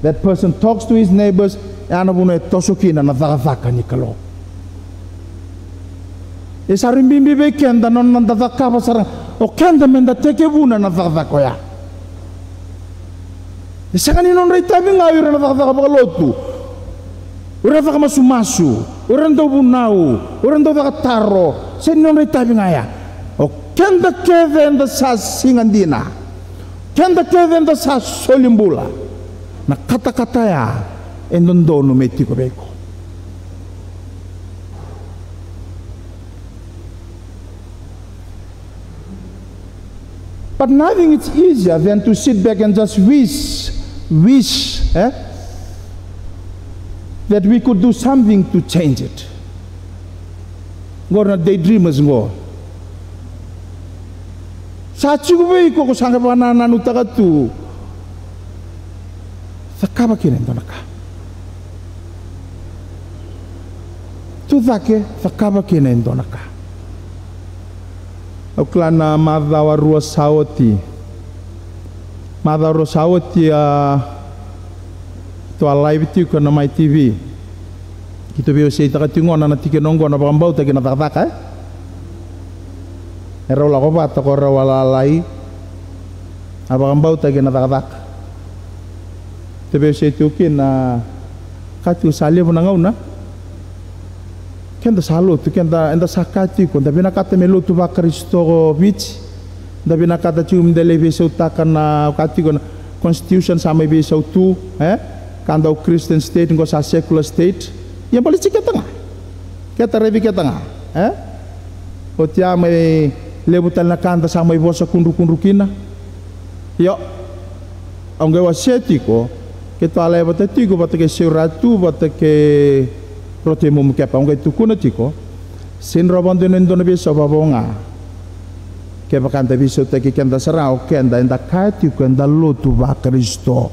That person talks to his neighbors. E a na vanua e toso kina na cakacaka ni Kalou. E sa rui bibi vei keda na noda cakava sara ga, o keda me da tekivuna na cakacaka oya. E sega ni nodra itavi ga o ira na cakacaka vakalotu, o ira na cakamasumasu, o ira na dauvunau, o ira na dauvakataro. Sega ni nodra itavi ga ya. O keda kece eda sa siga dina, keda kece eda sa soli bula. Na katakata ya e dodonu me tiko vei iko. But nothing is easier than to sit back and just wish, wish, eh, that we could do something to change it. Qori na daydreamers qo. Sa tiko vei iko ko sa qai vakanananutaka tu, cakava kina e dua na ka. Tu cake, cakava kina e dua na ka. Au kila na macawa rua sa oti. Macawa rua sa oti, a, keitou a live tiko na Mai T V. Keitou veiwaseitaka tiko gona na tikina oqo, na vakabauta kei na cakacaka, e? E rau lako vata ko rau a lalai, a vakabauta kei na cakacaka. Keitou veiwasei tiko kina, ka tiko sa levu na gauna. Keda sa lotu, keda, eda sa kaya tiko, da vinakata me lotu vaKarisito ko Viti. Da vinakata tiko me da lai veisautaka na, kaya tiko na constitution sa mai veisau tu, e? Ka dau Christian state, qo sa secular state. Ia baleti keda ga. Keda raici keda ga, e? Oti ya mai levu tale na ka da sa mai vosa kudrukudru kina. Io, au qai wasea tiko, keitou a lai vata tiko vata kei Seutu, vata kei Rotemu Mukepa, au qai tukuna tiko, sega ni rawa vakadua ni dua na veisau vavo ga. Kevaka da veisautaki keda sara ga o keda, eda kaya tiko eda lotu vaKarisito.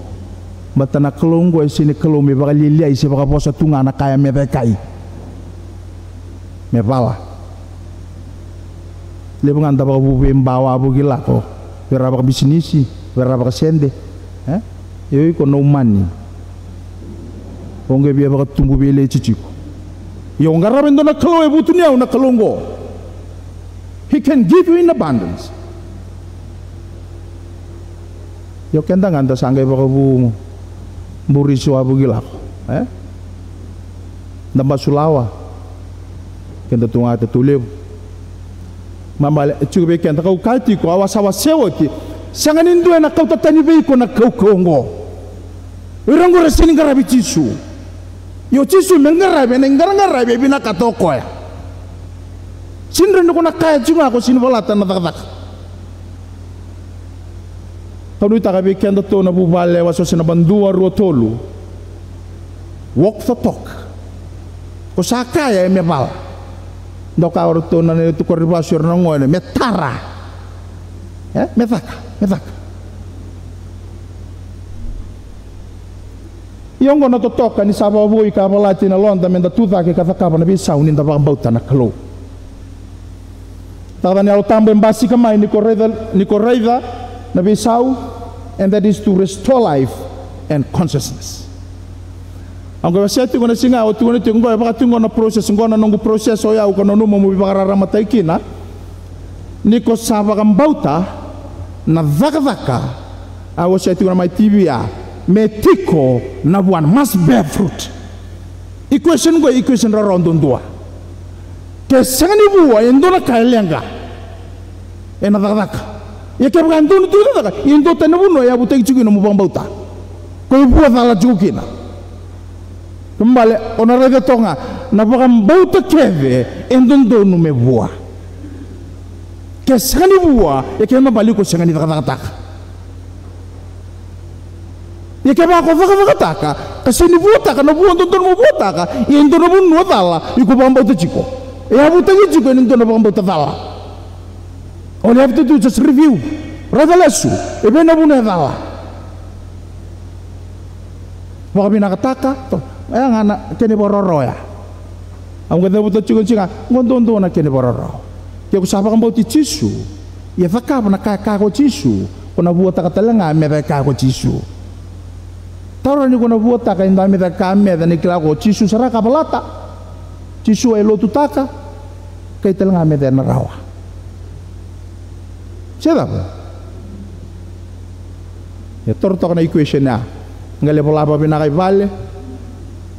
Baleta na Kalou oqo e sega ni Kalou me vakalialiai se vakavosa tu ga na ka e me cekai. Me vala. Levu ga da vakavuvei bawa vuki lako. Vei ira vakabisinisi, vei ira vakasede. E? Io, iko na umani. O qai via vakatubu vei lei titiko. Io, o qarava e dua na Kalou e vutuniyau na Kalou oqo. He can give you in abundance. Io, keda ga da sa qai vakavu burisi wavuki lako, e? Da basulawa. Keda tu ga tatou levu. Mabale, e tiko vei keda, kau kaya tiko, au a sa wasea oti. Sega ni dua ena kauta tani vei iko na kaukauwa oqo. O ira oqo era sega ni qaravi Jisu. Ia o Jisu me qaravi, ena iqaraqaravi e vinakata o koya. Sega ni rawa ni ko na kaya tiko ga ko sega ni valata na cakacaka. Au nuitaka vei kedatou na vuvale, wase, wase naba dua, rua, tolu. Walk the talk. Ko sa kaya e me vala. Dau kaya o ratou na neitou koro ni vasu, era na gone, me tara. E? Me caka, me caka. Ia oqo na totoka ni sa vakavoui ka valati na yaloda me da tucake ka cakava na veisau ni da vakabauta na Kalou. Cakacaka ni Yalo Tabu e basika mai ni ko raica, ni ko raica na veisau, and that is to restore life and consciousness. Au qai wasea tiko na siga, au tukuna tiko, oqo e vaka tiko oqo na process, oqo na noqu process o yau, ka nanuma mo veivakararamataki kina. Ni ko sa vakabauta na cakacaka, au wasea tiko na mai T V ya, me tiko na vua, must bear fruit. Equation qo, equation rarawa duadua. Ke sega ni vua e dua na ka e leqa ena cakacaka. Ia kevaka e donu tiko na cakacaka, e dua tani na vanua e yavutaki tiko kina mo vakabauta. Ko i vua cala tiko kina. Kena ibalebale, o na raica toka ga, na vakabauta kece e dodonu me vua. Ke sega ni vua, e kena ibalebale iko sega ni cakacakataka. Ia kevaka ko cakacakataka ka sega ni vuataka na vua dodonu mo vuataka, ia e dua na vanua cala iko vakabauta tiko. E yavutaki tiko ena dua na vakabauta cala. All you have to do is just review. Raica lesu, e vei na vanua e cala. Vakavinakataka, to, oya ga na kena ivakaro ya. Au qai cavuta tiko, tiko ga, oqo duadua na kena ivakaro. Ke ko sa vakabauti Jisu, ia cakava na ka e kaya ko Jisu, ko na vuataka tale ga me caka e kaya ko Jisu. Taura ni ko na vuataka e dua me caka e kaya me caka, ni kila ko Jisu sara ka valata. Jisu e lotutaka, kai tale ga me caka na rawa. Se cava? E toro toka na equation ya. Qai lai vola vakavinaka i vale.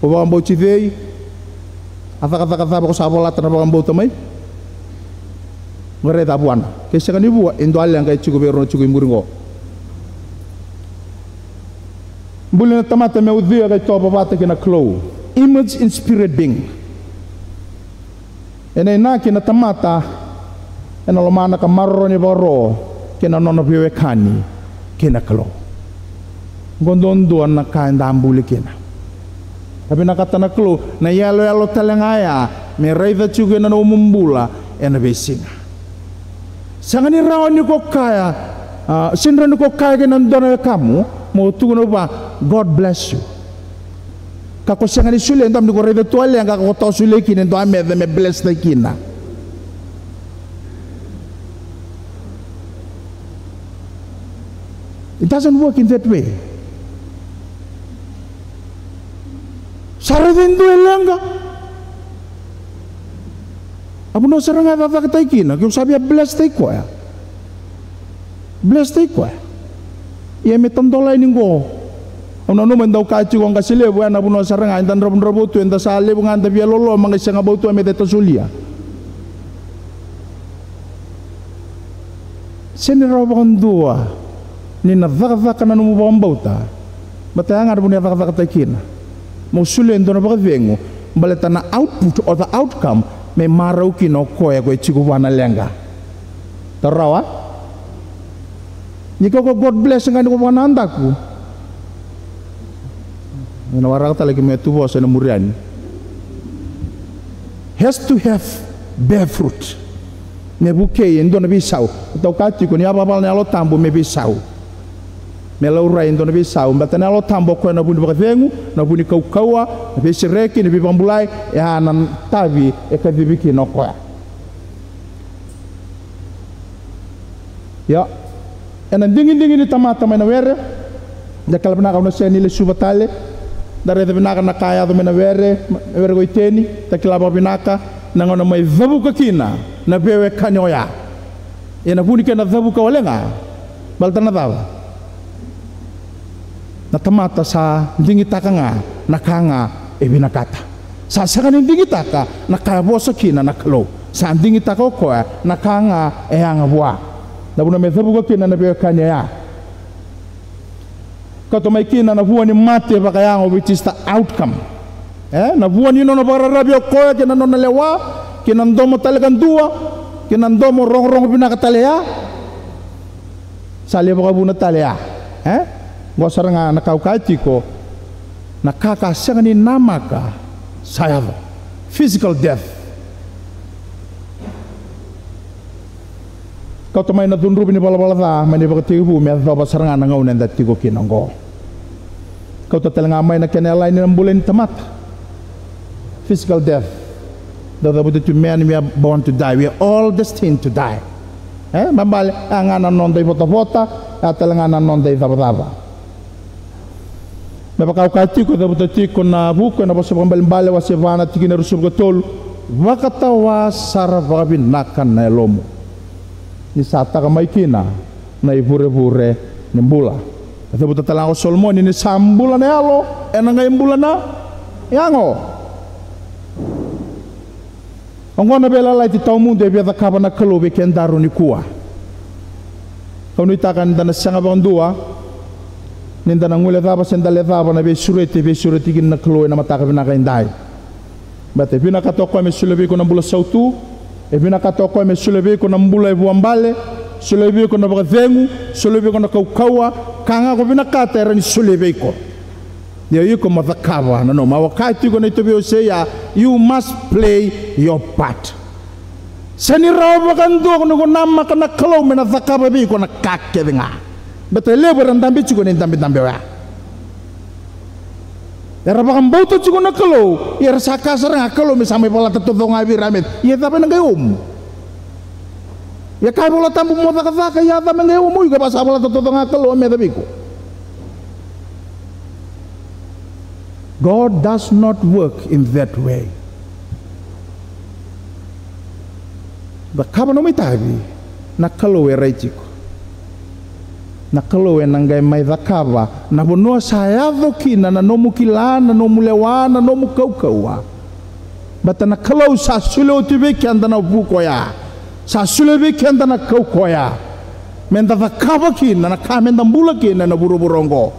Ko vakabauti cei? A cakacaka cava ko sa volata na vakabauta mai? Qai raica vuana. Ke sega ni vua, e dua leqa e tiko vei rau na tiko i muri qo. Buli na tamata me ucuya ka itovo vata kei na Kalou. Image in spirit being. Ena inaki na tamata ena lomana ka maroroya na ivakaro kei na nona veiwekani kei na Kalou. Oqo duadua na ka eda buli kina. Ka vinakata na Kalou na iyaloyalo tale ga ya me raica tiko ena nomu bula ena veisiga. Sega ni rawa ni ko kaya, a, sega ni rawa ni ko kaya kei na dua na wekamu, mo tukuna vua, "God bless you." Ka ko sega ni solia e dua, ni ko raica tu a leqa ka ko tawa solia kina e dua me, me bless-taki kina. It doesn't work in that way. Sa raica e dua e leqa. A vanua sara ga e cakacakataki kina, ke sa via bless-taki koya. Bless-taki koya. Ia me tadola yani qo. Au nanuma e dau kaya tiko o qase levu, oya na vanua sara ga eda dravudravua tu, eda sa levu ga eda via loloma, qai sega bau tu me da solia. Sega ni rawa vakadua ni na cakacaka na nomu vakabauta. Baleta ya ga na vanua e cakacakataki kina. Mo solia e dua na vakacegu, baleta na output or the outcome me marau kina o koya ko e tiko vua na leqa. Taura rawa? Ni ko, ko God bless ga ni ko vakanadaku. Ena waraka tale ki me tu vosa ena muri yani. Has to have bear fruit. Me vukei e dua na veisau. Tau kaya tiko ni yavavala na Yalo Tabu me veisau. Me laurai e dua na veisau. Baleta na Yalo Tabu o koya na vu ni vakacegu, na vu ni kaukauwa, na veisereki, na veivakabulai, e a na tavi e kacivi kina o koya. Ia, ena digidigi ni tamata mai na were, da kila vinaka au na sega ni lesuva tale, da raica vinaka na ka e yaco mai na were, na were ko Iteni, da kila vakavinaka na gauna mai cavuka kina na veiwekani oya. Ia na vu ni kena cavuka wale ga, baleta na cava? Na tamata sa digitaka ga na ka ga e vinakata. Sa sega ni digitaka na ka e vosa kina na Kalou. Sa digitaka o koya na ka ga e yaga vua. Na vuna me cavuka kina na veiwekani oya. Kauta mai kina na vua ni mate vakayago, which is the outcome. E, na vua ni nona vakararavi o koya, kei na nona lewa, kei na domo tale kadua, kei na domo rogorogo vinaka tale ya. Sa levu vakavuna tale ya. E? Qo sara ga na ka au kaya tiko, na ka ka sega ni namaka sa yaco. Physical death. Kauta mai na cudruvi ni valavala ca mai na ivakatekivu me yacova sara ga na gauna eda tiko kina oqo. Kauta tale ga mai na kena yalai ni na bula ni tamata. Physical death. Dau cavuta tu, man, we are born to die. We are all destined to die. E, balebale, a ga na noda ivotavota, a tale ga na noda icavacava. Me vaka au kaya tiko, e cavuta tiko na vuku ena Vosa Vakaibalebale wase va na tikina e ruasagavulu ka tolu. Vakatawa sara vakavinaka na yalomu, ni sa taka mai kina na ivurevure ni bula. E cavuta tale ga o Solomoni, ni sa bula na yalo, ena qai bula na yago. Oqo na veiyalayalati tawamudu e via cakava na Kalou vei kedaru nikua. Au nuitaka ni da na sega vakadua ni da na guilecava se da lecava na veisureti e veisureti kina na Kalou ena mataka vinaka edai. Baleta e vinakata o koya me solia vei iko na bula sautu. E vinakata o koya me solia vei iko na bula e vuabale, solia vei iko na vakacegu, solia vei iko na kaukauwa. Ka ga ko vinakata e rawa ni solia vei iko. Ia o iko mo cakava na nomu. Au a kaya tiko na itovo i Osea, you must play your part. Sega ni rawa vakadua ni ko namaka na Kalou me na cakava vei iko na ka kece ga. Baleta e levu era dabe tiko ena idabedabe oya. Era vakabauta tiko na Kalou, ia era sa kaya sara ga, Kalou me sa mai valata taucoko ga vei ira me, ia cava ena qai omu? Ia kaya Vola Tabu mo cakacaka, ia cava ena qai omu? Iko e vaka sa valata taucoko ga Kalou me cava iko? God does not work in that way. Cakava nomu itavi, na Kalou e rai tiko. Na Kalou ena qai mai cakava na vanua sa yaco kina na nomu kila, na nomu lewa, na nomu kaukauwa. Baleta na Kalou sa solia oti vei keda na vuku oya. Sa solia vei keda na kaukaua oya. Meda cakava kina na ka meda bula kina ena vuravura oqo.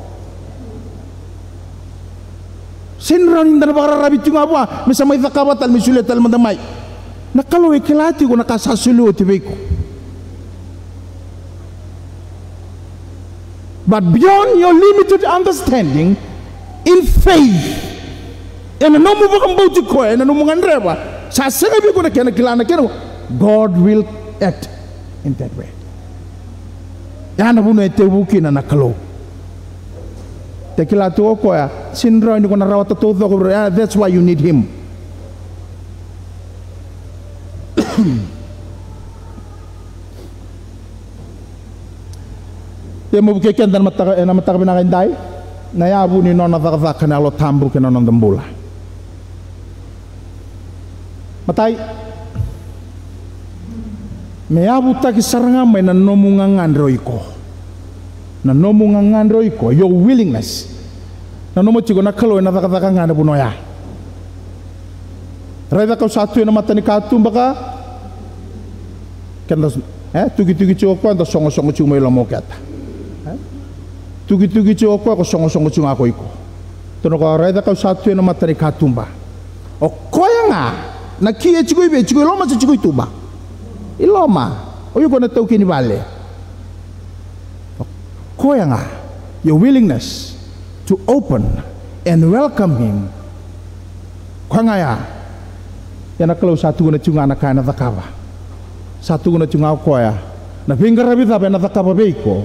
Sega ni rawa ni da na vakararavi tiko ga vua me sa mai cakava tale, me solia tale mada mai. Na Kalou e kila tiko na ka sa solia oti vei iko. But beyond your limited understanding, in faith, ena nomu vakabauti koya, ena nomu gadreva, sa sega vei iko na kena kila, na kena, God will act in that way. Ya na vanua e tekivu kina na Kalou. Te kila tu o koya, sega ni rawa ni ko na rawata taucoko, ah, that's why you need him. Ia mo vukei keda ena mataka, ena mataka vinaka edai, na yavu ni nona cakacaka na Yalo Tabu kei na noda bula. Matai, me yavutaki sara ga mai na nomu gagadre o iko. Na nomu gagadre o iko, your willingness. Nanuma tiko na Kalou ena cakacaka ga ena vanua oya. Raica kau sa tu ena mata ni katuba ka, keda, e, tukituki tiko o koya, da sogosogo tiko mai loma o keda. E? Tukituki tiko o koya, ko sogosogo tiko ga ko iko. Tukuna o koya, raica kau sa tu ena mata ni katuba. O koya ga, na ki e tiko i vei, tiko i loma se tiko i tuba? I loma. O iko na taukei ni vale. O koya ga, your willingness to open and welcome him. Koya ga ya. Ia na Kalou sa tukuna tiko ga na ka ena cakava. Sa tukuna tiko ga o koya na veiqaravi cava ena cakava vei iko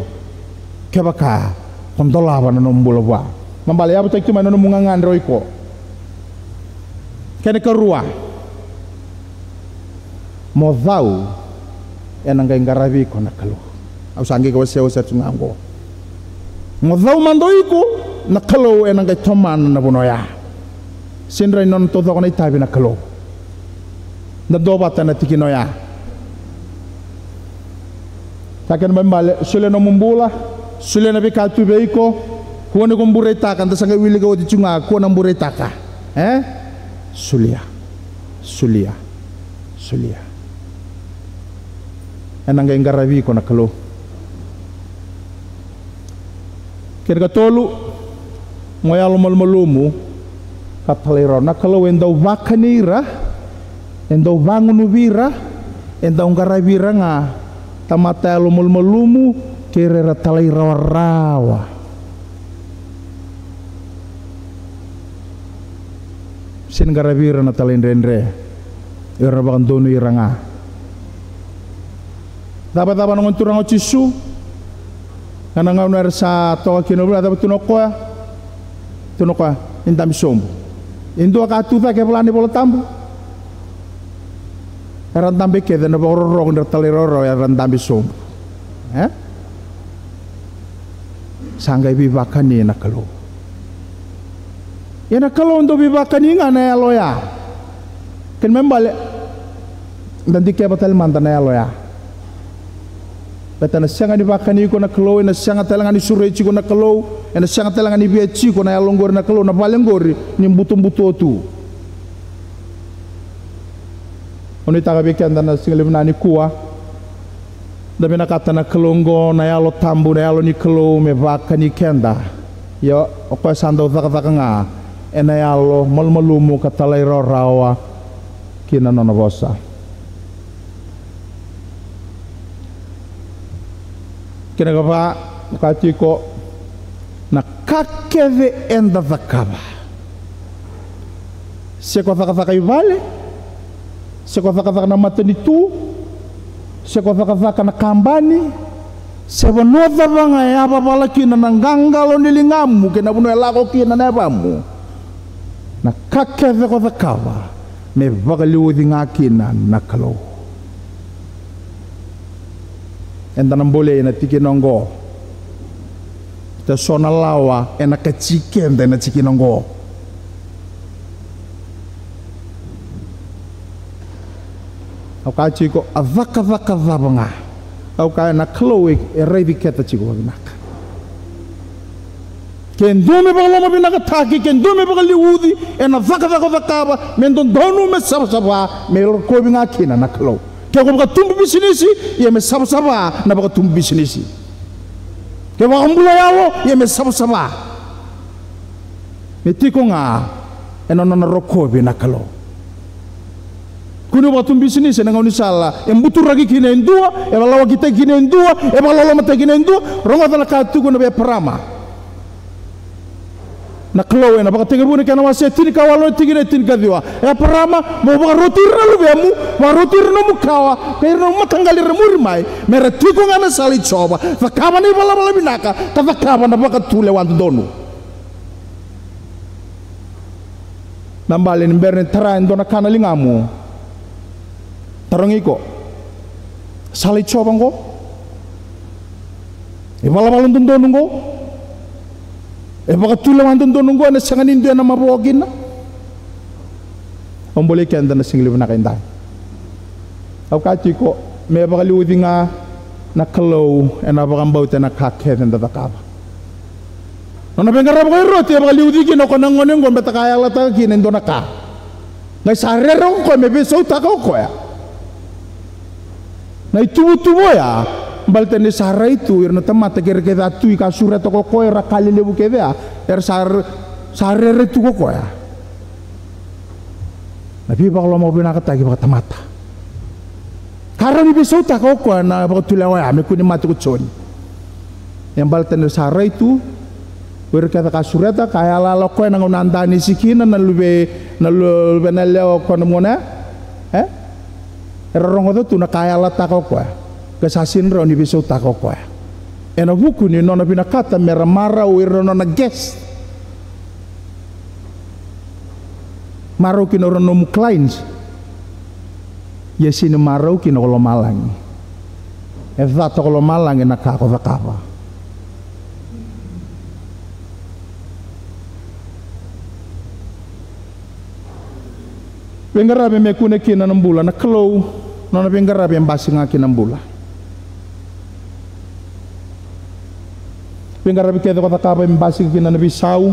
kevaka ko dolava na nomu bula vua. Balebale, yavutaki tu mai na nomu gagadre o iko. Kena ikarua, mo cau, ena qai qaravi iko na Kalou. Au sa qai kawasewase tu ga oqo. Mo cau mada o iko, na Kalou ena qai tomana na vanua oya. Sega ni rawa ni nona taucoko na itavi na Kalou. Da duavata ena tikina oya. Sa kena ibalebale, solia nomu bula, solia na veika tu vei iko. Kua ni ko bureitaka, da sa qai wilika oti tu ga, kua na bureitaka. E? Solia. Solia. Solia. Ena qai qaravi iko na Kalou. Kena ikatolu, mo yalomalumalumu ka talairawarawa. Na Kalou e dau vakani ira, e dau vagunuvi ira, e dau qaravi ira ga. Tamata yalomalumalumu, kei ira era talairawarawa. Sega ni qaravi ira na talaidredre, era na vakadonui ira ga. Cava, cava na Gone Turaga o Jisu? Ena gauna era sa toka kina na vula, cava tukuna o koya? Tukuna o koya, ni dabe sobu. E dua ka tu cake e vola na iVola Tabu? Era dabe kece na vakarorogo ni ra talairawarawa, era dabe sobu. E? Sa qai veivakani na Kalou. Ia na Kalou dau veivakani ga na yalo oya. Kena ibalebale, da dikeva tale mada na yalo oya. Baleta ena sega ni vakani iko na Kalou, ena sega tale ga ni sureti iko na Kalou, ena sega tale ga ni via tiko na yalo oqori na Kalou, na vale oqori ni butobuto tu. Au nuitaka vei keda na siga levu nikua, da vinakata na Kalou oqo, na Yalo Tabu, na Yalo ni Kalou me vakani keda. Ia o koya sa dau cakacaka ga ena yalo malumalumu ka talairawarawa ki na nona vosa. Kena ikava, kaya tiko, na ka kece eda cakava, se ko cakacaka i vale, se ko cakacaka na matanitu, se ko cakacaka na kabani, se vanua cava ga e yavavala kina na qaqalo ni ligamu kei na vanua e lako kina na yavamu, na ka kece ko cakava me vakaliuci ga kina na Kalou. Eda na bolei ena tikina oqo. Baleta eso na lawa ena kaci keda ena tikina oqo. Au kaya tiko, a cakacaka cava ga? Au kaya na Kalou e, e raici keda tiko vakavinaka. Ke dua me vakalomavinakataki, ke dua me vakaliuci ena cakacaka o cakava, me dodonu, me savasava, me rokovi ga kina na Kalou. Ke ko vakatubu bisinisi, ia me savasava na vakatubu bisinisi. Ke vakabula yalo, ia me savasava. Me tiko ga ena nona rokovi na Kalou. Kua ni vakatubu bisinisi ena gaunisala e buturaki kina e dua, e vakalawakitaki kina e dua, e vakalolomataki kina e dua. Rogoca na ka e tukuna vei Eparama na Kalou ena Vakatekivu na kena wase tinikawalu, tikina e tinikaciwa. E Eparama, mo vakaroti ira na luvemu, vakaroti ira na nomu kawa kei ira na nomu mataqali era muri mai, me ra tiko ga ena sala i Jiova, cakava na ivalavala vinaka ka cakava na vakatulewa dodonu. Na bale ni bera ni tara e dua na ka na ligamu, tarogi iko, sala i Jiova oqo? E valavala dodonu oqo? E vakatulewa dodonu oqo ena sega ni dua ena mavoa kina? Au bolei keda na siga levu vinaka edai. Au kaya tiko, me vakaliuci ga na Kalou ena vakabauta ena ka kece eda cakava. Nona veiqaravi ko Eroti e vakaliuci kina o koya na gone oqo baleta ka yalataka kina e dua na ka. Qai sa rere o koya me veisautaka o koya na ituvatuva oya, baleta ni sa rai tu ira na tamata kei ira kece a tui ka sureta ko koya, ira ka lelevu kece a, era sa, sa rere tu ko koya. Na veivakalomavinakataki vakatamata. Ka rawa ni veisautaka o koya na vakatulewa oya me kua ni mate ko Joni. E baleta ni sa rai tu o ira kece ka sureta, ka yalayala o koya na gauna a danisi kina na luve, na lu-, luvena yalewa o koya na gone. E? Era rogoca tu na ka yalataka o koya. Ka sa sega ni rawa ni veisautaka o koya. Ena vuku ni nona vinakata me ra marau ira na nona guest. Marau kina o ira na nomu clients. Ia sega ni marau kina ko lomalagi. E cata ko lomalagi na ka ko cakava. Veiqaravi me kune kina na bula, na Kalou, nona veiqaravi e basika ga kina na bula. Veiqaravi kece ko cakava e basika kina na veisau,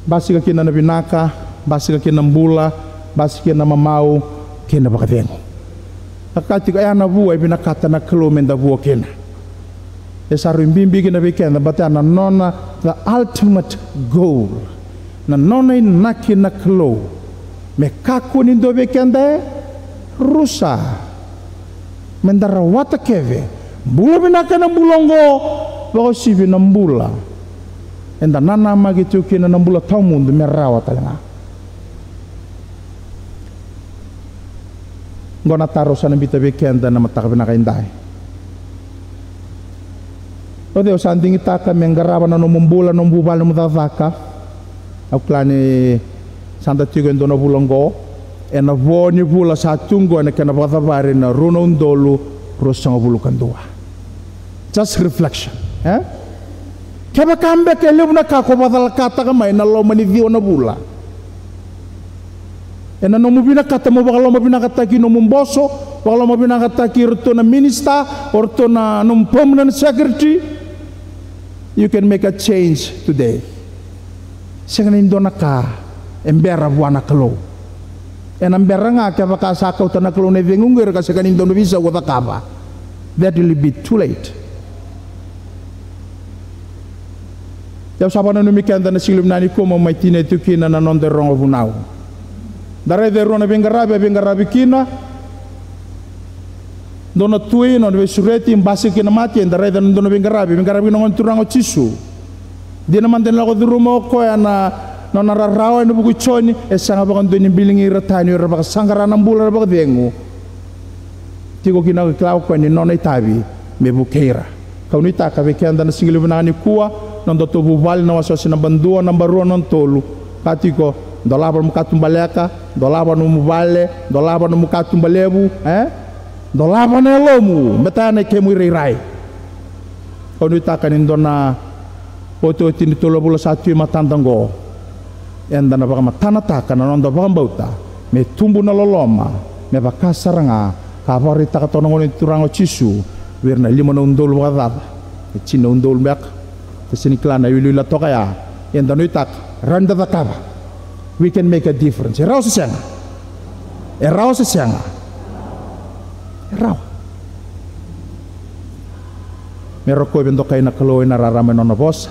basika kina na vinaka, basika kina na bula, basika kina na mamau, kei na vakacegu. A kaya tiko, oya na vua e vinakata na Kalou meda vua kina. E sa rui bibi kina vei keda, baleta na nona, the ultimate goal. Na nona inaki na Kalou me kakua ni dua vei keda e rusa. Meda rawata kece Bula vinaka ena bula oqo, vakauasivi na bula eda nanamaki tiko kina, na bula tawamudu me rawa tale ga. Oqo na taro sa na biuta vei keda ena mataka vinaka edai. O cei o sa digitaka me qarava na nomu bula, nomu vuvale, nomu cakacaka? Au kila ni sa da tiko e dua na vula oqo, ena vo ni vula sa tu oqo, ena kena vakacavari na rua na udolu ruasagavulu ka dua. Just reflection, e? Kevaka beka e levu na ka ko vakacalakataka mai na loma ni ciwa na vula, ena nomu vinakata mo vakalomavinakataki nomu boso, vakalomavinakataki iratou na minisita, o iratou na nomu permanent secretary, you can make a change today. Sega ni dua na ka e bera vua na Kalou. Ena bera ga kevaka sa kauta na Kalou na icegu qori ka sega ni dua na veisau o cakava. That will be too late. Au sa vakananumi keda na siga levu nikua mo mai tinia tiko kina na noda irogo vunau. Da raica e rua na veiqaravi a veiqaravi kina. Dua na tui, nona veisureti, basika kina mate, eda raica na dua na veiqaravi, veiqaravi kina na Gone Turaga o Jisu. Dina mada ni lako curuma o koya na nona rarawa ena vuku i Joni, e sega vakadua ni biligi ira tani o ira era vakasaqara na bula, era vakacegu. Tiko kina, o kila o koya ni nona itavi me vukei ira. Kau nuitaka vei keda na siga levu vinaka nikua, nodatou vuvale, na wasewase naba dua, naba rua, nona tolu. Ka tiko, dolava nomu katubaleka, dolava nomu vale, dolava nomu katuba levu, e? Dolava na yalomu, baleta ya na ikemu irairai. Kau nuitaka ni dua na otioti ni tolu na vula sa tu e matada oqo, eda na vakamatanataka na noda vakabauta me tubu na loloma, me vaka sara ga ka vakaraitaka toka na Gone Turaga o Jisu vei ira na lima na udolu vakacaca, e tini na udolu beka. Eda sega ni kila na iwiliwili toka ya. Eda nuitaka, rawa ni da cakava. We can make a difference. E rawa se sega? E rawa se sega? E rawa. Me rokovi, dokai na Kalou ena rarama ena nona vosa.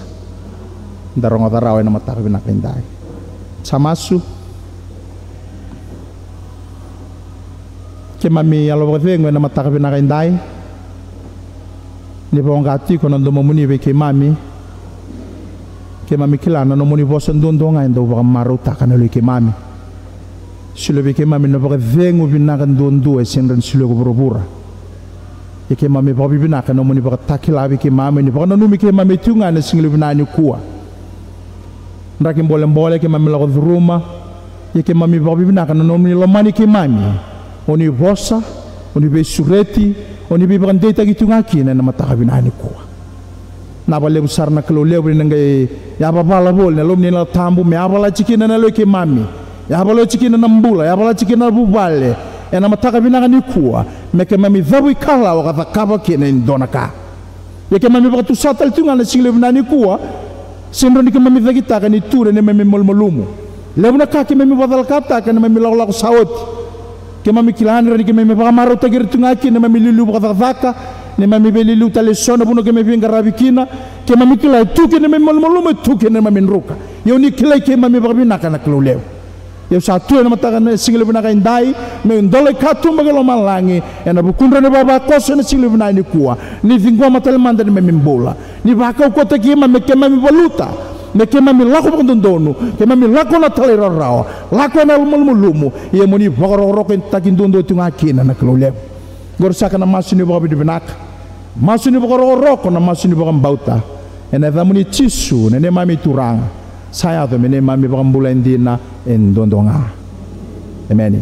Da rogoca rawa ena mataka vinaka edai. Sa masu. Keimami yalo vakacegu ena mataka vinaka edai. Ni voqa tiko na domomuni vei keimami. Keimami kila na nomuni vosa duadua ga e dau vakamarautaka na yaloi keimami. Solia vei keimami na vakacegu vinaka duadua e sega ni solia ko vuravura. Ia keimami vakavinavinaka ena nomuni vakatakila vei keimami, ni vakananumi keimami tiko ga ena siga levu vinaka nikua. Draki bolebole keimami lako curuma. Ia keimami vakavinavinaka na nomuni lomani keimami. O ni vosa, o ni veisureti, o ni veivakadeitaki tiko ga kina ena mataka vinaka nikua. Vinaka vakalevu sara na Kalou levu ni na qai yavavala voli na Yalomuni na Yalo Tabu me yavalati kina na yaloi keimami, yavalati kina na bula, yavalati kina na vuvale ena mataka vinaka nikua, me keimami cavuikalawa ka cakava kina e dua na ka. Ia keimami vakatusa tale tiko ga na siga levu vinaka nikua, sega ni rawa ni keimami cakitaka ni tu na neimami malumalumu. Levu na ka keimami vakacalakataka ena neimami lakolako sa oti. Keimami kila ni rawa ni keimami vakamarautaki ira tu ga kina neimami iliuliu vakacakacaka, neimami veiliuliu tale eso na vanua keimami veiqaravi kina. Keimami kila e tu kina neimami malumalumu, e tu kina neimami druka. Ia o ni kilai keimami vakavinaka na Kalou levu. Ia au sa tu ena mataka, na siga levu vinaka edai, meu dola i katuba ki lomalagi ena vukudra na ivavakoso ena siga levu vinaka nikua. Ni ciqoma tale mada neimami bula. Ni vakaukauwataki keimami, me keimami valuta, me keimami lako vakadodonu, keimami lako na talairawarawa, lako ena malumalumu. Ia mo ni vakarokorokotaki duadua tiko ga kina na Kalou levu. Qori saka na masu ni vakavinavinaka, masu ni vakarokoroko, na masu ni vakabauta. Ena yacamuni Jisu na neimami Turaga, sa yaco me neimami iVakabula e dina e duadua ga. Emeni.